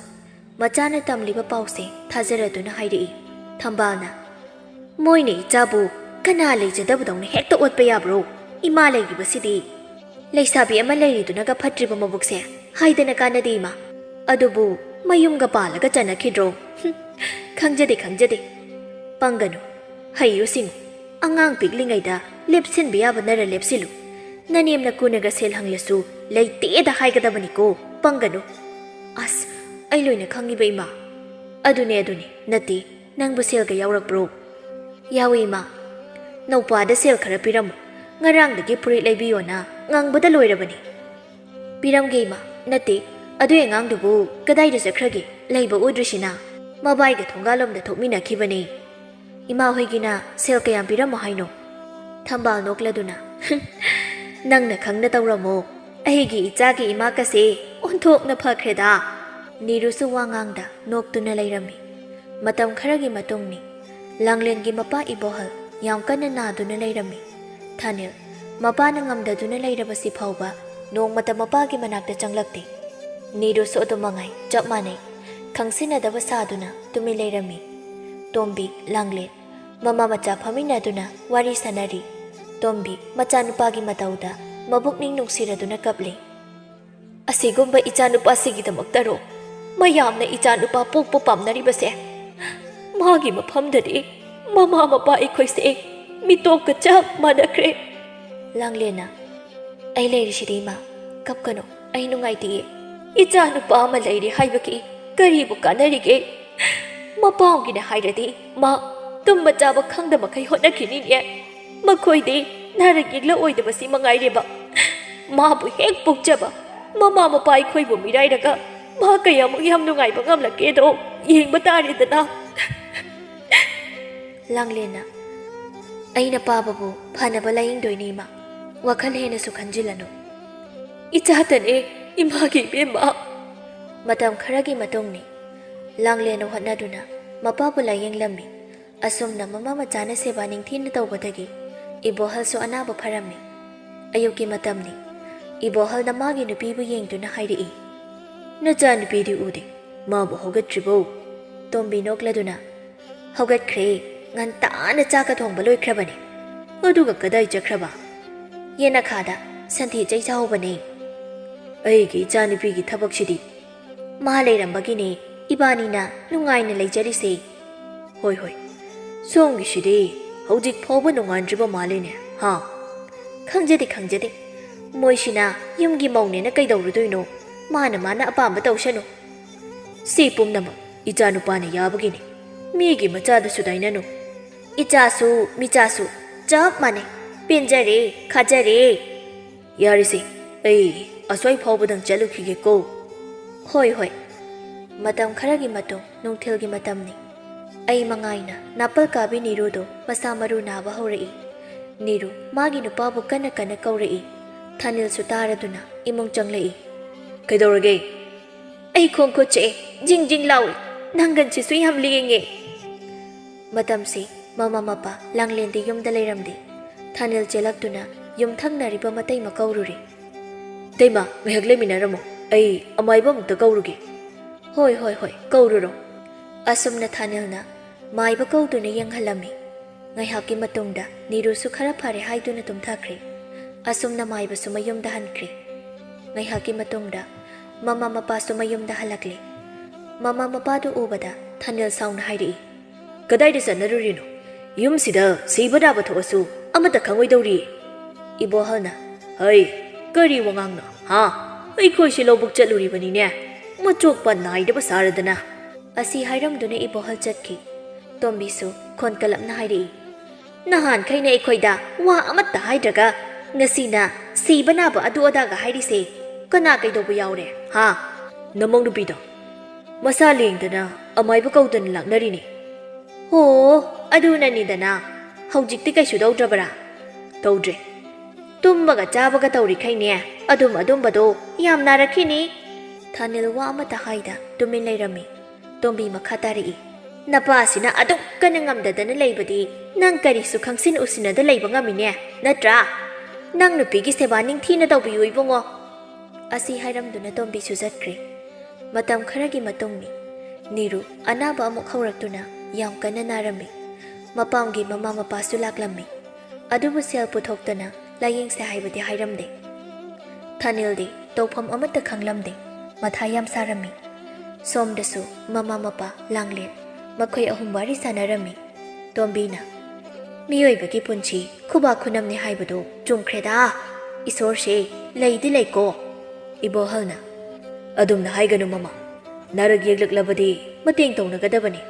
ꯃꯆꯥꯅ ꯇꯝꯂꯤꯕ ꯄꯥꯎꯁꯦ ꯊꯥꯖꯔꯗꯨꯅ ꯍꯥꯏꯔꯛꯏ꯫ ꯊꯝꯕꯥꯜꯅ, "ꯃꯣꯏꯅ ꯏꯆꯥꯕꯨ ꯀꯅꯥ ꯂꯩꯖꯗꯕꯗꯧꯅ ꯍꯦꯛꯇ ꯑꯣꯠꯄ ꯌꯥꯕ꯭ꯔꯣ? ꯏꯃꯥ ꯂꯩꯔꯤꯕꯁꯤꯗꯤ꯫ ꯂꯩꯁꯥꯕꯤ ꯑꯃ ꯂꯩꯔꯤꯗꯨꯅꯒ ꯐꯠꯇ꯭ꯔꯤꯕ ꯃꯕꯨꯛꯁꯦ ꯍꯥꯏꯗꯅ ꯀꯥꯟꯅꯗꯦ, ꯏꯃꯥ꯫ ꯑꯗꯨꯕꯨ ꯃꯌꯨꯝꯒ ꯄꯥꯜꯂꯒ ꯆꯟꯅꯈꯤꯗ꯭ꯔꯣ? ꯍꯨꯝ, ꯈꯪꯖꯗꯦ, ꯈꯪꯖꯗꯦ꯫ ꯄꯪꯒꯅꯨ, ꯍꯩꯌꯨ ꯁꯤꯡꯉꯨ꯫ ꯑꯉꯥꯡ ꯄꯤꯛꯂꯤꯉꯩꯗ ꯂꯦꯞꯁꯤꯟꯕ ꯌꯥꯕ ꯅꯔ ꯂꯦꯞꯁꯤꯜꯂꯨ꯫ ꯅꯅꯦꯝꯅ ꯀꯨꯅꯒ ꯁꯦꯜ ꯍꯪꯂꯁꯨ ꯂꯩꯇꯦꯗ ꯍꯥꯏꯒꯗꯕꯅꯤꯀꯣ, ꯄꯪꯒꯅꯨ꯫" "ꯑꯁ, ꯑꯩ ꯂꯣꯏꯅ ꯈꯪꯉꯤꯕ, ꯏꯃꯥ꯫" "ꯑꯗꯨꯅꯦ, ꯑꯗꯨꯅꯦ, ꯅꯠꯇꯦ꯫ ꯅꯪꯕꯨ ꯁꯦꯜꯒ ꯌꯥꯎꯔꯛꯄ꯭ꯔꯣ?" "ꯌꯥꯎꯏ, ꯏꯃꯥ꯫ ꯅꯧꯄꯥꯗ ꯁꯦꯜ ꯈꯔ ꯄꯤꯔꯝꯃꯨ꯫ ꯉꯔꯥꯡꯗꯒꯤ ꯐꯨꯔꯤꯠ ꯂꯩꯕꯤꯌꯣꯅ ꯉꯥꯡꯕꯗ ꯂꯣꯏꯔꯕꯅꯤ꯫" "ꯄꯤꯔꯝꯒꯦ, ꯏꯃꯥ꯫ ꯅꯠꯇꯦ, ꯑꯗꯨꯏ ꯑꯉꯥꯡꯗꯨꯕꯨ ꯀꯗꯥꯏꯗ ꯆꯠꯈ꯭ꯔꯒꯦ? ꯂꯩꯕ ꯎꯗ꯭ꯔꯤꯁꯤꯅ꯫ ꯃꯕꯥꯏꯒ ꯊꯣꯡꯒꯥꯜꯂꯣꯝꯗ ꯊꯣꯛꯃꯤꯟꯅꯈꯤꯕꯅꯤ꯫" "ꯏꯃꯥ ꯍꯣꯏꯒꯤꯅ ꯁꯦꯜ ꯀꯌꯥꯝ ꯄꯤꯔꯝꯃꯣ ꯍꯥꯏꯅꯣ?" ꯊꯝꯕꯥꯜ ꯅꯣꯛꯂꯗꯨꯅ, "ꯅꯪꯅ ꯈꯪꯅ ꯇꯧꯔꯝꯃꯣ꯫ ꯑꯩꯒꯤ ꯏꯆꯥꯒꯤ ꯏꯃꯥꯀꯁꯦ ꯑꯣꯟꯊꯣꯛꯅ ꯐꯈ꯭ꯔꯦꯗ꯫" ꯅꯤꯔꯨꯁꯨ ꯋꯥ ꯉꯥꯡꯗ ꯅꯣꯛꯇꯨꯅ ꯂꯩꯔꯝꯃꯤ꯫ ꯃꯇꯝ ꯈꯔꯒꯤ ꯃꯇꯨꯡꯅꯤ꯫ ꯂꯥꯡꯂꯦꯟꯒꯤ ꯃꯄꯥ ꯏꯕꯣꯍꯜ ꯌꯥꯝ ꯀꯟꯅ ꯅꯥꯗꯨꯅ ꯂꯩꯔꯝꯃꯤ꯫ ꯊꯥꯅꯤꯜ, ꯃꯄꯥꯅ ꯉꯝꯗꯗꯨꯅ ꯂꯩꯔꯕꯁꯤ ꯐꯥꯎꯕ ꯅꯣꯡꯃꯇ ꯃꯄꯥꯒꯤ ꯃꯅꯥꯛꯇ ꯆꯪꯂꯛꯇꯦ꯫ ꯅꯤꯔꯨꯁꯨ ꯑꯗꯨ ꯃꯉꯥꯏ ꯆꯞ ꯃꯥꯟꯅꯩ꯫ ꯈꯪꯁꯤꯟꯅꯗꯕ ꯁꯥꯗꯨꯅ ꯇꯨꯃꯤꯟ ꯂꯩꯔꯝꯃꯤ꯫ ꯇꯣꯝꯕꯤ, ꯂꯥꯡꯂꯦꯟ, ꯃꯃꯥ ꯃꯆꯥ ꯐꯝꯃꯤꯟꯅꯗꯨꯅ ꯋꯥꯔꯤ ꯁꯥꯟꯅꯔꯤ꯫ ꯇꯣꯝꯕꯤ, ꯃꯆꯥꯅꯨꯄꯥꯒꯤ ꯃꯇꯧꯗ ꯃꯕꯨꯛꯅꯤꯡ ꯅꯨꯡꯁꯤꯔꯗꯨꯅ ꯀꯞꯂꯤ꯫ "ꯑꯁꯤꯒꯨꯝꯕ ꯏꯆꯥꯅꯨꯄꯥꯁꯤꯒꯤꯗꯃꯛꯇꯔꯣ ꯃꯌꯥꯝꯅ ꯏꯆꯥꯅꯨꯄꯥ ꯄꯣꯛꯄ ꯄꯥꯝꯅꯔꯤꯕꯁꯦ? ꯃꯥꯒꯤ ꯃꯐꯝꯗꯗꯤ ꯃꯃꯥ ꯃꯄꯥ ꯑꯩꯈꯣꯏꯁꯦ ꯃꯤꯇꯣꯞꯀ ꯆꯞ ꯃꯥꯟꯅꯈ꯭ꯔꯦ꯫" ꯂꯥꯡꯂꯦꯟꯅ, "ꯑꯩ ꯂꯩꯔꯤꯁꯤꯗꯤ, ꯏꯃꯥ, ꯀꯞꯀꯅꯨ, ꯑꯩ ꯅꯨꯡꯉꯥꯏꯇꯦꯌꯦ꯫ ꯏꯆꯥꯅꯨꯄꯥ ꯑꯃ ꯂꯩꯔꯦ ꯍꯥꯏꯕꯒꯤ ꯀꯔꯤꯕꯨ ꯀꯥꯟꯅꯔꯤꯒꯦ? ꯃꯄꯥꯝꯒꯤꯅ ꯍꯥꯏꯔꯗꯤ ꯃꯥ ꯇꯨꯝꯕ ꯆꯥꯕ ꯈꯪꯗ ꯃꯈꯩ ꯍꯣꯠꯅꯈꯤꯅꯤꯅꯦ꯫ ꯃꯈꯣꯏꯗꯤ ꯅꯥꯔꯛ ꯌꯦꯛꯂꯛꯑꯣꯏꯗꯕꯁꯤ ꯃꯉꯥꯏꯔꯦꯕ꯫ ꯃꯥꯕꯨ ꯍꯦꯛ ꯄꯣꯛꯆꯕ ꯃꯃꯥ ꯃꯄꯥ ꯑꯩꯈꯣꯏꯕꯨ ꯃꯤꯔꯥꯏꯔꯒ ꯃꯥ ꯀꯌꯥꯃꯨꯛ ꯌꯥꯝ ꯅꯨꯡꯉꯥꯏꯕ ꯉꯝꯂꯛꯀꯦꯗꯣ ꯌꯦꯡꯕ ꯇꯥꯔꯦꯗꯅ꯫ ꯂꯥꯡꯂꯦꯟꯅ, "ꯑꯩꯅ ꯄꯥꯕꯕꯨ ꯐꯅꯕ ꯂꯥꯌꯦꯡꯗꯣꯏꯅꯤ, ꯏꯃꯥ꯫ ꯋꯥꯈꯜ ꯍꯦꯟꯅꯁꯨ ꯈꯟꯖꯤꯜꯂꯅꯨ꯫ ꯏꯆꯥꯇꯅꯦ ꯏꯃꯥꯒꯤ ꯏꯕꯦꯝꯃ꯫" ꯃꯇꯝ ꯈꯔꯒꯤ ꯃꯇꯨꯡꯅꯤ꯫ ꯂꯥꯡꯂꯦꯟꯅ ꯍꯣꯠꯅꯗꯨꯅ ꯃꯄꯥꯕꯨ ꯂꯥꯌꯦꯡꯂꯝꯃꯤ꯫ ꯑꯁꯨꯝꯅ ꯃꯃꯥ ꯃꯆꯥꯅ ꯁꯦꯕꯥ ꯅꯤꯡꯊꯤꯅ ꯇꯧꯕꯗꯒꯤ ꯏꯕꯣꯍꯜꯁꯨ ꯑꯅꯥꯕ ꯐꯔꯝꯃꯤ꯫ ꯑꯌꯨꯛꯀꯤ ꯃꯇꯝꯅꯤ꯫ ꯏꯕꯣꯍꯜꯅ ꯃꯥꯒꯤ ꯅꯨꯄꯤꯕꯨ ꯌꯦꯡꯗꯨꯅ ꯍꯥꯏꯔꯛꯏ, "ꯅꯆꯥꯅꯨꯄꯤꯗꯤ ꯎꯗꯦ, ꯃꯥꯕꯨ ꯍꯧꯒꯠꯇ꯭ꯔꯤꯕꯣ?" ꯇꯣꯝꯕꯤ ꯅꯣꯛꯂꯗꯨꯅ, "ꯍꯧꯒꯠꯈ꯭ꯔꯦ, ꯉꯟꯇꯥꯅ ꯆꯥꯛꯀ ꯊꯣꯡꯕ ꯂꯣꯏꯈ꯭ꯔꯕꯅꯦ꯫ ꯑꯗꯨꯒ ꯀꯗꯥꯏ ꯆꯠꯈ꯭ꯔꯕ?" "ꯌꯦꯅꯈꯥꯗ ꯁꯟꯊꯤ ꯆꯩ ꯆꯥꯍꯧꯕꯅꯦ꯫" "ꯑꯩꯒꯤ ꯏꯆꯥꯅꯨꯄꯤꯒꯤ ꯊꯕꯛꯁꯤꯗꯤ!" "ꯃꯥ ꯂꯩꯔꯝꯕꯒꯤꯅꯦ ꯏꯕꯥꯅꯤꯅ ꯅꯨꯡꯉꯥꯏꯅ ꯂꯩꯖꯔꯤꯁꯦ꯫" "ꯍꯣꯏ, ꯍꯣꯏ꯫ ꯁꯣꯝꯒꯤꯁꯤꯗꯤ ꯍꯧꯖꯤꯛ ꯐꯥꯎꯕ ꯅꯣꯡꯉꯥꯟꯗ꯭ꯔꯤꯕ ꯃꯥꯜꯂꯦꯅꯦ, ꯍꯥ?" "ꯈꯪꯖꯗꯦ, ꯈꯪꯖꯗꯦ꯫ ꯃꯣꯏꯁꯤꯅ ꯌꯨꯝꯒꯤ ꯃꯧꯅꯦꯅ ꯀꯩꯗꯧꯔꯨꯗꯣꯏꯅꯣ? ꯃꯥꯅ ꯃꯥꯅ ꯑꯄꯥꯝꯕ ꯇꯧꯁꯅꯨ꯫ ꯁꯤ ꯄꯨꯝꯅꯃꯛ ꯏꯆꯥꯅꯨꯄꯥꯅ ꯌꯥꯕꯒꯤꯅꯤ꯫ ꯃꯤꯒꯤ ꯃꯆꯥꯗꯁꯨ ꯇꯥꯏꯅꯅꯨ꯫ ꯏꯆꯥꯁꯨ ꯃꯤꯆꯥꯁꯨ ꯆꯞ ꯃꯥꯟꯅꯩ꯫ ꯄꯦꯟꯖꯔꯦ, ꯈꯥꯖꯔꯦ꯫" "ꯌꯥꯔꯦꯁꯦ, ꯑꯩ ꯑꯁ꯭ꯋꯥꯏ ꯐꯥꯎꯕꯗꯪ ꯆꯠꯂꯨꯈꯤꯒꯦꯀꯣ꯫" "ꯍꯣꯏ, ꯍꯣꯏ꯫" ꯃꯇꯝ ꯈꯔꯒꯤ ꯃꯇꯨꯡ ꯅꯨꯡꯊꯤꯜꯒꯤ ꯃꯇꯝꯅꯤ꯫ ꯑꯩ ꯃꯉꯥꯏꯅ ꯅꯥꯄꯜ ꯀꯥꯕꯤ ꯅꯤꯔꯨꯗꯣ ꯃꯁꯥ ꯃꯔꯨ ꯅꯥꯕ ꯍꯧꯔꯛꯏ꯫ ꯅꯤꯔꯨ ꯃꯥꯒꯤ ꯅꯨꯄꯥꯕꯨ ꯀꯟꯅ ꯀꯟꯅ ꯀꯧꯔꯛꯏ꯫ ꯊꯥꯅꯤꯜꯁꯨ ꯇꯥꯔꯗꯨꯅ ꯏꯃꯨꯡ ꯆꯪꯂꯛꯏ꯫ "ꯀꯩꯗꯧꯔꯒꯦ?" "ꯑꯩ ꯈꯣꯡ ꯈꯨꯠ ꯆꯤꯛꯑꯦ, ꯖꯤꯡ ꯖꯤꯡ ꯂꯥꯎꯏ, ꯅꯪꯒꯟꯁꯤꯁꯨ ꯌꯥꯝ ꯂꯦꯡꯉꯦ꯫" ꯃꯇꯝꯁꯤ ꯃꯃꯥ ꯃꯄꯥ ꯂꯥꯡꯂꯦꯟꯗꯤ ꯌꯨꯝꯗ ꯂꯩꯔꯝꯗꯦ꯫ ꯊꯥꯅꯤꯜ ꯆꯦꯜꯂꯛꯇꯨꯅ ꯌꯨꯝꯊꯪꯅꯔꯤꯕ ꯃꯇꯩꯃ ꯀꯧꯔꯨꯔꯦ꯫ "ꯏꯇꯩꯃ, ꯉꯥꯏꯍꯥꯛ ꯂꯩꯃꯤꯟꯅꯔꯝꯃꯣ, ꯑꯩ ꯑꯃꯥꯏꯕ ꯑꯃꯨꯛꯇ ꯀꯧꯔꯨꯒꯦ꯫" "ꯍꯣꯏ, ꯍꯣꯏ, ꯍꯣꯏ, ꯀꯧꯔꯨꯔꯣ꯫" ꯑꯁꯨꯝꯅ ꯊꯥꯅꯤꯜꯅ ꯃꯥꯏꯕ ꯀꯧꯗꯨꯅ ꯌꯦꯡꯍꯜꯂꯝꯃꯤ꯫ ꯉꯥꯏꯍꯥꯛꯀꯤ ꯃꯇꯨꯡꯗ ꯅꯤꯔꯨꯁꯨ ꯈꯔ ꯐꯔꯦ ꯍꯥꯏꯗꯨꯅ ꯇꯨꯝꯊꯈ꯭ꯔꯦ꯫ ꯑꯁꯨꯝꯅ ꯃꯥꯏꯕꯁꯨ ꯃꯌꯨꯝꯗ ꯍꯟꯈ꯭ꯔꯦ꯫ ꯉꯥꯏꯍꯥꯛꯀꯤ ꯃꯇꯨꯡꯗ ꯃꯃꯥ ꯃꯄꯥꯁꯨ ꯃꯌꯨꯝꯗ ꯍꯜꯂꯛꯂꯦ꯫ ꯃꯃꯥ ꯃꯄꯥꯗꯨ ꯎꯕꯗ ꯊꯥꯅꯤꯜ ꯁꯥꯎꯅ ꯍꯥꯏꯔꯛꯏ, "ꯀꯗꯥꯏꯗ ꯆꯠꯅꯔꯨꯔꯤꯅꯣ? ꯌꯨꯝꯁꯤꯗ ꯁꯤꯕ ꯅꯥꯕ ꯊꯣꯛꯑꯁꯨ ꯑꯃꯠꯇ ꯈꯪꯉꯣꯏꯗꯧꯔꯤ꯫" ꯏꯕꯣꯍꯜꯅ, "ꯍꯩ, ꯀꯔꯤ ꯋꯥꯉꯥꯡꯅꯣ, ꯍꯥ? ꯑꯩꯈꯣꯏꯁꯤ ꯂꯧꯕꯨꯛ ꯆꯠꯂꯨꯔꯤꯕꯅꯤꯅꯦ, ꯃꯆꯣꯛꯄ ꯅꯥꯏꯗꯕ ꯁꯥꯔꯗꯅ꯫" ꯑꯁꯤ ꯍꯥꯏꯔꯝꯗꯨꯅ ꯏꯕꯣꯍꯜ ꯆꯠꯈꯤ꯫ ꯇꯣꯝꯕꯤꯁꯨ ꯈꯣꯟ ꯀꯜꯂꯞꯅ ꯍꯥꯏꯔꯛꯏ, ꯅꯍꯥꯟꯈꯩꯅ ꯑꯩꯈꯣꯏꯗ ꯋꯥ ꯑꯃꯠꯇ ꯍꯥꯏꯗ꯭ꯔꯒ ꯉꯁꯤꯅ ꯁꯤꯕ ꯅꯥꯕ ꯑꯗꯨ ꯑꯗꯥꯒ ꯍꯥꯏꯔꯤꯁꯦ ꯀꯅꯥ ꯀꯩꯗꯧꯕ ꯌꯥꯎꯔꯦ, ꯍꯥ? ꯅꯃꯧ ꯅꯨꯄꯤꯗꯣ ꯃꯁꯥ ꯂꯦꯡꯗꯅ ꯑꯃꯥꯏꯕ ꯀꯧꯗꯅ ꯂꯥꯛꯅꯔꯤꯅꯤ꯫ ꯑꯣ, ꯑꯗꯨꯅꯅꯤꯗꯅ꯫ ꯍꯧꯖꯤꯛꯇꯤ ꯀꯩꯁꯨ ꯇꯧꯗ꯭ꯔꯕꯔꯥ? ꯇꯧꯗ꯭ꯔꯦ꯫ ꯇꯨꯝꯕꯒ ꯆꯥꯕꯒ ꯇꯧꯔꯤꯈꯩꯅꯦ ꯑꯗꯨꯝ ꯑꯗꯨꯝꯕꯗꯣ ꯌꯥꯝ ꯅꯥꯔꯛꯈꯤꯅꯤ꯫ ꯊꯥꯅꯤꯜ ꯋꯥ ꯑꯃꯠꯇ ꯍꯥꯏꯗ ꯇꯨꯃꯤꯟ ꯂꯩꯔꯝꯃꯤ꯫ ꯇꯣꯝꯕꯤ ꯃꯈꯥ ꯇꯥꯔꯛꯏ, "ꯅꯄꯥꯁꯤꯅ ꯑꯗꯨꯛ ꯀꯟꯅ ꯉꯝꯗꯗꯅ ꯂꯩꯕꯗꯤ ꯅꯪ ꯀꯔꯤꯁꯨ ꯈꯪꯁꯤꯟ ꯎꯁꯤꯟꯅꯗ ꯂꯩꯕ ꯉꯝꯃꯤꯅꯦ, ꯅꯠꯇ꯭ꯔꯥ? ꯅꯪ ꯅꯨꯄꯤꯒꯤ ꯁꯦꯕꯥ ꯅꯤꯡꯊꯤꯅ ꯇꯧꯕꯤꯌꯨ ꯏꯕꯨꯡꯉꯣ꯫" ꯑꯁꯤ ꯍꯥꯏꯔꯝꯗꯨꯅ ꯇꯣꯝꯕꯤꯁꯨ ꯆꯠꯈ꯭ꯔꯦ꯫ ꯃꯇꯝ ꯈꯔꯒꯤ ꯃꯇꯨꯡꯅꯤ꯫ ꯅꯤꯔꯨ ꯑꯅꯥꯕ ꯑꯃꯨꯛ ꯍꯧꯔꯛꯇꯨꯅ ꯌꯥꯝ ꯀꯟꯅ ꯅꯥꯔꯝꯃꯤ꯫ ꯃꯄꯥꯝꯒꯤ ꯃꯃꯥ ꯃꯄꯥꯁꯨ ꯂꯥꯛꯂꯝꯃꯤ꯫ ꯑꯗꯨꯕꯨ ꯁꯦꯜ ꯄꯨꯊꯣꯛꯇꯅ ꯂꯥꯌꯦꯡꯁꯦ ꯍꯥꯏꯕꯗꯤ ꯍꯥꯏꯔꯝꯗꯦ꯫ ꯊꯥꯅꯤꯜꯗꯤ ꯇꯧꯐꯝ ꯑꯃꯠꯇ ꯈꯪꯂꯝꯗꯦ꯫ ꯃꯊꯥ ꯌꯥꯝ ꯁꯥꯔꯝꯃꯤ꯫ ꯁꯣꯝꯗꯁꯨ ꯃꯃꯥ ꯃꯄꯥ, ꯂꯥꯡꯂꯦꯟ, ꯃꯈꯣꯏ ꯑꯍꯨꯝ ꯋꯥꯔꯤ ꯁꯥꯟꯅꯔꯝꯃꯤ꯫ ꯇꯣꯝꯕꯤꯅ, "ꯃꯤꯑꯣꯏꯕꯒꯤ ꯄꯨꯟꯁꯤ ꯈꯨꯕꯥꯛ ꯈꯨꯅꯝꯅꯤ ꯍꯥꯏꯕꯗꯨ ꯆꯨꯝꯈ꯭ꯔꯦꯗ꯫ ꯏꯁꯣꯔꯁꯦ ꯂꯩꯗꯤ ꯂꯩꯀꯣ꯫" ꯏꯕꯣꯍꯜꯅ, "ꯑꯗꯨꯝꯅ ꯍꯥꯏꯒꯅꯨ ꯃꯃꯥ, ꯅꯥꯔꯛ ꯌꯦꯛꯂꯛꯂꯕꯗꯤ ꯃꯇꯦꯡ ꯇꯧꯅꯒꯗꯕꯅꯤ꯫"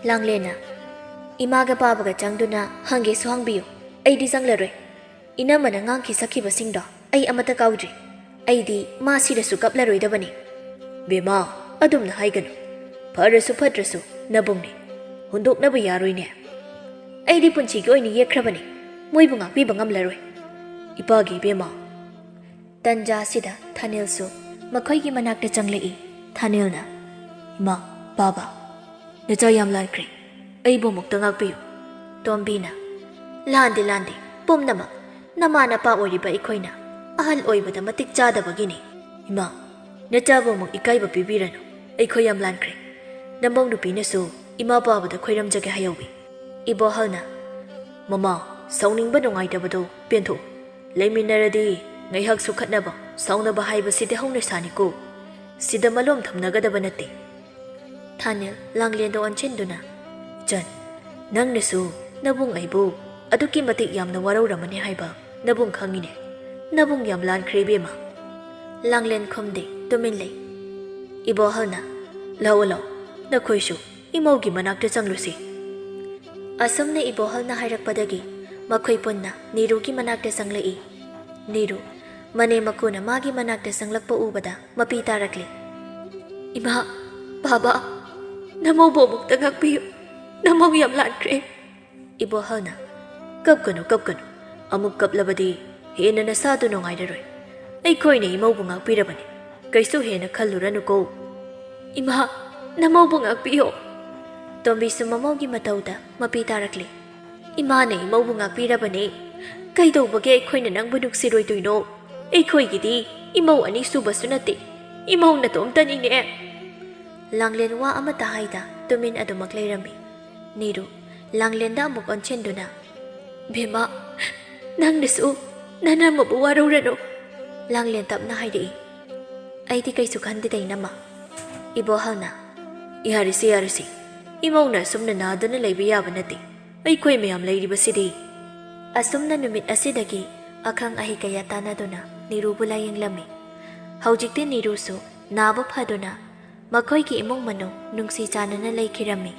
ꯂꯥꯡꯂꯦꯟꯅ, "ꯏꯃꯥꯒ ꯄꯥꯕꯒ ꯆꯪꯗꯨꯅ ꯍꯪꯒꯦꯁꯨ ꯍꯪꯕꯤꯌꯨ, ꯑꯩꯗꯤ ꯆꯪꯂꯔꯣꯏ꯫ ꯏꯅꯝꯃꯅ ꯉꯥꯡꯈꯤ ꯁꯛꯈꯤꯕꯁꯤꯡꯗꯣ ꯑꯩ ꯑꯃꯠꯇ ꯀꯥꯎꯗ꯭ꯔꯤ꯫ ꯑꯩꯗꯤ ꯃꯥ ꯁꯤꯔꯁꯨ ꯀꯞꯂꯔꯣꯏꯗꯕꯅꯤ꯫" "ꯕꯦꯃꯥ, ꯑꯗꯨꯝꯅ ꯍꯥꯏꯒꯅꯨ꯫ ꯐꯔꯁꯨ ꯐꯠꯇ꯭ꯔꯁꯨ ꯅꯕꯨꯡꯅꯤ꯫ ꯍꯨꯟꯗꯣꯛꯅꯕ ꯌꯥꯔꯣꯏꯅꯦ꯫" "ꯑꯩꯗꯤ ꯄꯨꯟꯁꯤꯒꯤ ꯑꯣꯏꯅ ꯌꯦꯛꯈ꯭ꯔꯕꯅꯤ꯫ ꯃꯣꯏꯕꯨ ꯉꯥꯛꯄꯤꯕ ꯉꯝꯂꯔꯣꯏ꯫ ꯏꯄꯥꯒꯤ ꯏꯕꯦꯝꯃ꯫" ꯇꯟꯖꯥ ꯑꯁꯤꯗ ꯊꯥꯅꯤꯜꯁꯨ ꯃꯈꯣꯏꯒꯤ ꯃꯅꯥꯛꯇ ꯆꯪꯂꯛꯏ꯫ ꯊꯥꯅꯤꯜꯅ, "ꯏꯃꯥ, ꯄꯥꯕ, ꯅꯆꯥ ꯌꯥꯝ ꯂꯥꯟꯈ꯭ꯔꯦ꯫ ꯑꯩꯕꯨ ꯑꯃꯨꯛꯇ ꯉꯥꯛꯄꯤꯌꯨ꯫" ꯇꯣꯝꯕꯤꯅ, "ꯂꯥꯟꯗꯦ, ꯂꯥꯟꯗꯦ꯫ ꯄꯨꯝꯅꯃꯛ ꯅꯃꯥ ꯅꯄꯥ ꯑꯣꯏꯔꯤꯕ ꯑꯩꯈꯣꯏꯅ ꯑꯍꯜ ꯑꯣꯏꯕꯗ ꯃꯇꯤꯛ ꯆꯥꯗꯕꯒꯤꯅꯤ꯫ ꯏꯃꯥ, ꯅꯆꯥꯕꯨ ꯑꯃꯨꯛ ꯏꯀꯥꯏꯕ ꯄꯤꯕꯤꯔꯅꯨ꯫ ꯑꯩꯈꯣꯏ ꯌꯥꯝ ꯂꯥꯟꯈ꯭ꯔꯦ꯫ ꯅꯃꯧ ꯅꯨꯄꯤꯅꯁꯨ ꯏꯃꯥ ꯄꯥꯕꯗ ꯈꯣꯏꯔꯝꯖꯒꯦ ꯍꯥꯏꯍꯧꯋꯤ꯫" ꯏꯕꯣꯍꯜꯅ, "ꯃꯃꯥ, ꯁꯥꯎꯅꯤꯡꯕ ꯅꯨꯡꯉꯥꯏꯇꯕꯗꯣ ꯄꯦꯟꯊꯣꯛꯎ꯫ ꯂꯩꯃꯤꯟꯅꯔꯗꯤ ꯉꯥꯏꯍꯥꯛ ꯁꯨꯈꯠꯅꯕ, ꯁꯥꯎꯅꯕ ꯍꯥꯏꯕꯁꯤꯗꯤ ꯍꯧꯅꯁꯥꯅꯤꯀꯣ꯫ ꯁꯤꯗ ꯃꯂꯣꯝ ꯊꯝꯅꯒꯗꯕ ꯅꯠꯇꯦ꯫" ꯊꯥꯅꯤꯜ ꯂꯥꯡꯂꯦꯟꯗ ꯑꯣꯟꯁꯤꯟꯗꯨꯅ, "ꯏꯆꯟ, ꯅꯪꯅꯁꯨ ꯅꯕꯨꯡ ꯑꯩꯕꯨ ꯑꯗꯨꯛꯀꯤ ꯃꯇꯤꯛ ꯌꯥꯝꯅ ꯋꯥꯔꯧꯔꯝꯃꯅꯤ ꯍꯥꯏꯕ ꯅꯕꯨꯡ ꯈꯪꯉꯤꯅꯦ꯫ ꯅꯕꯨꯡ ꯌꯥꯝ ꯂꯥꯟꯈ꯭ꯔꯦ ꯏꯕꯦꯝꯃ꯫" ꯂꯥꯡꯂꯦꯟ ꯈꯨꯝꯗꯦ, ꯇꯨꯃꯤꯟ ꯂꯩ꯫ ꯏꯕꯣꯍꯜꯅ, "ꯂꯥꯛꯑꯣ, ꯂꯥꯛꯑꯣ, ꯅꯈꯣꯏꯁꯨ ꯏꯃꯧꯒꯤ ꯃꯅꯥꯛꯇ ꯆꯪꯂꯨꯁꯤ꯫" ꯑꯁꯨꯝꯅ ꯏꯕꯣꯍꯜꯅ ꯍꯥꯏꯔꯛꯄꯗꯒꯤ ꯃꯈꯣꯏ ꯄꯨꯟꯅ ꯅꯤꯔꯨꯒꯤ ꯃꯅꯥꯛꯇ ꯆꯪꯂꯛꯏ꯫ ꯅꯤꯔꯨ, ꯃꯅꯦꯝ ꯃꯀꯨꯅ ꯃꯥꯒꯤ ꯃꯅꯥꯛꯇ ꯆꯪꯂꯛꯄ ꯎꯕꯗ ꯃꯄꯤ ꯇꯥꯔꯛꯂꯤ꯫ "ꯏꯃꯥ, ꯕꯥꯕꯥ, ꯅꯃꯧꯕꯨ ꯑꯃꯨꯛꯇ ꯉꯥꯛꯄꯤꯌꯨ, ꯅꯃꯧ ꯌꯥꯝ ꯂꯥꯟꯈ꯭ꯔꯦ꯫" ꯏꯕꯣꯍꯜꯅ, "ꯀꯞꯀꯅꯨ, ꯀꯞꯀꯅꯨ, ꯑꯃꯨꯛ ꯀꯞꯂꯕꯗꯤ ꯍꯦꯟꯅ ꯅꯁꯥꯗꯨ ꯅꯨꯡꯉꯥꯏꯔꯔꯣꯏ꯫ ꯑꯩꯈꯣꯏꯅ ꯏꯃꯧꯕꯨ ꯉꯥꯛꯄꯤꯔꯕꯅꯤ, ꯀꯩꯁꯨ ꯍꯦꯟꯅ ꯈꯜꯂꯨꯔꯅꯨꯀꯣ꯫" "ꯏꯃꯥ, ꯅꯃꯧꯕꯨ ꯉꯥꯛꯄꯤꯌꯣ꯫" ꯇꯣꯝꯕꯤꯁꯨ ꯃꯃꯧꯒꯤ ꯃꯇꯧꯗ ꯃꯄꯤ ꯇꯥꯔꯛꯂꯤ꯫ "ꯏꯃꯥꯅ ꯏꯃꯧꯕꯨ ꯉꯥꯛꯄꯤꯔꯕꯅꯦ꯫ ꯀꯩꯗꯧꯕꯒꯤ ꯑꯩꯈꯣꯏꯅ ꯅꯪꯕꯨ ꯅꯨꯡꯁꯤꯔꯣꯏꯗꯣꯏꯅꯣ? ꯑꯩꯈꯣꯏꯒꯤꯗꯤ ꯏꯃꯧ ꯑꯅꯤ ꯁꯨꯕꯁꯨ ꯅꯠꯇꯦ, ꯏꯃꯧ ꯅꯇꯣꯝꯇꯅꯤꯅꯦ꯫" ꯂꯥꯡꯂꯦꯟ ꯋꯥ ꯑꯃꯠꯇ ꯍꯥꯏꯗ ꯇꯨꯃꯤꯟ ꯑꯗꯨꯃꯛ ꯂꯩꯔꯝꯃꯤ꯫ ꯅꯤꯔꯨ ꯂꯥꯡꯂꯦꯟꯗ ꯑꯃꯨꯛ ꯑꯣꯟꯁꯤꯟꯗꯨꯅ, "ꯕꯦꯝꯃ, ꯅꯪꯅꯁꯨ ꯅꯅꯝꯃꯕꯨ ꯋꯥꯔꯧꯔꯅꯨ꯫" ꯂꯥꯡꯂꯦꯟ ꯇꯞꯅ ꯍꯥꯏꯔꯛꯏ꯫ "ꯑꯩꯗꯤ ꯀꯩꯁꯨ ꯈꯟꯗꯦꯗ, ꯏꯅꯝꯃ꯫" ꯏꯕꯣꯍꯜꯅ, "ꯌꯥꯔꯤꯁꯤ, ꯌꯥꯔꯤꯁꯤ, ꯏꯃꯧꯅ ꯑꯁꯨꯝꯅ ꯅꯥꯗꯨꯅ ꯂꯩꯕ ꯌꯥꯕ ꯅꯠꯇꯦ, ꯑꯩꯈꯣꯏ ꯃꯌꯥꯝ ꯂꯩꯔꯤꯕꯁꯤꯗꯤ꯫" ꯑꯁꯨꯝꯅ ꯅꯨꯃꯤꯠ ꯑꯁꯤꯗꯒꯤ ꯑꯈꯪ ꯑꯍꯩ ꯀꯌꯥ ꯇꯥꯟꯅꯗꯨꯅ ꯅꯤꯔꯨꯕꯨ ꯂꯥꯌꯦꯡꯂꯝꯃꯤ꯫ ꯍꯧꯖꯤꯛꯇꯤ ꯅꯤꯔꯨꯁꯨ ꯅꯥꯕ ꯐꯗꯨꯅ ꯃꯈꯣꯏꯒꯤ ꯏꯃꯨꯡ ꯃꯅꯨꯡ ꯅꯨꯡꯁꯤ ꯆꯥꯟꯅꯅ ꯂꯩꯈꯤꯔꯝꯃꯤ꯫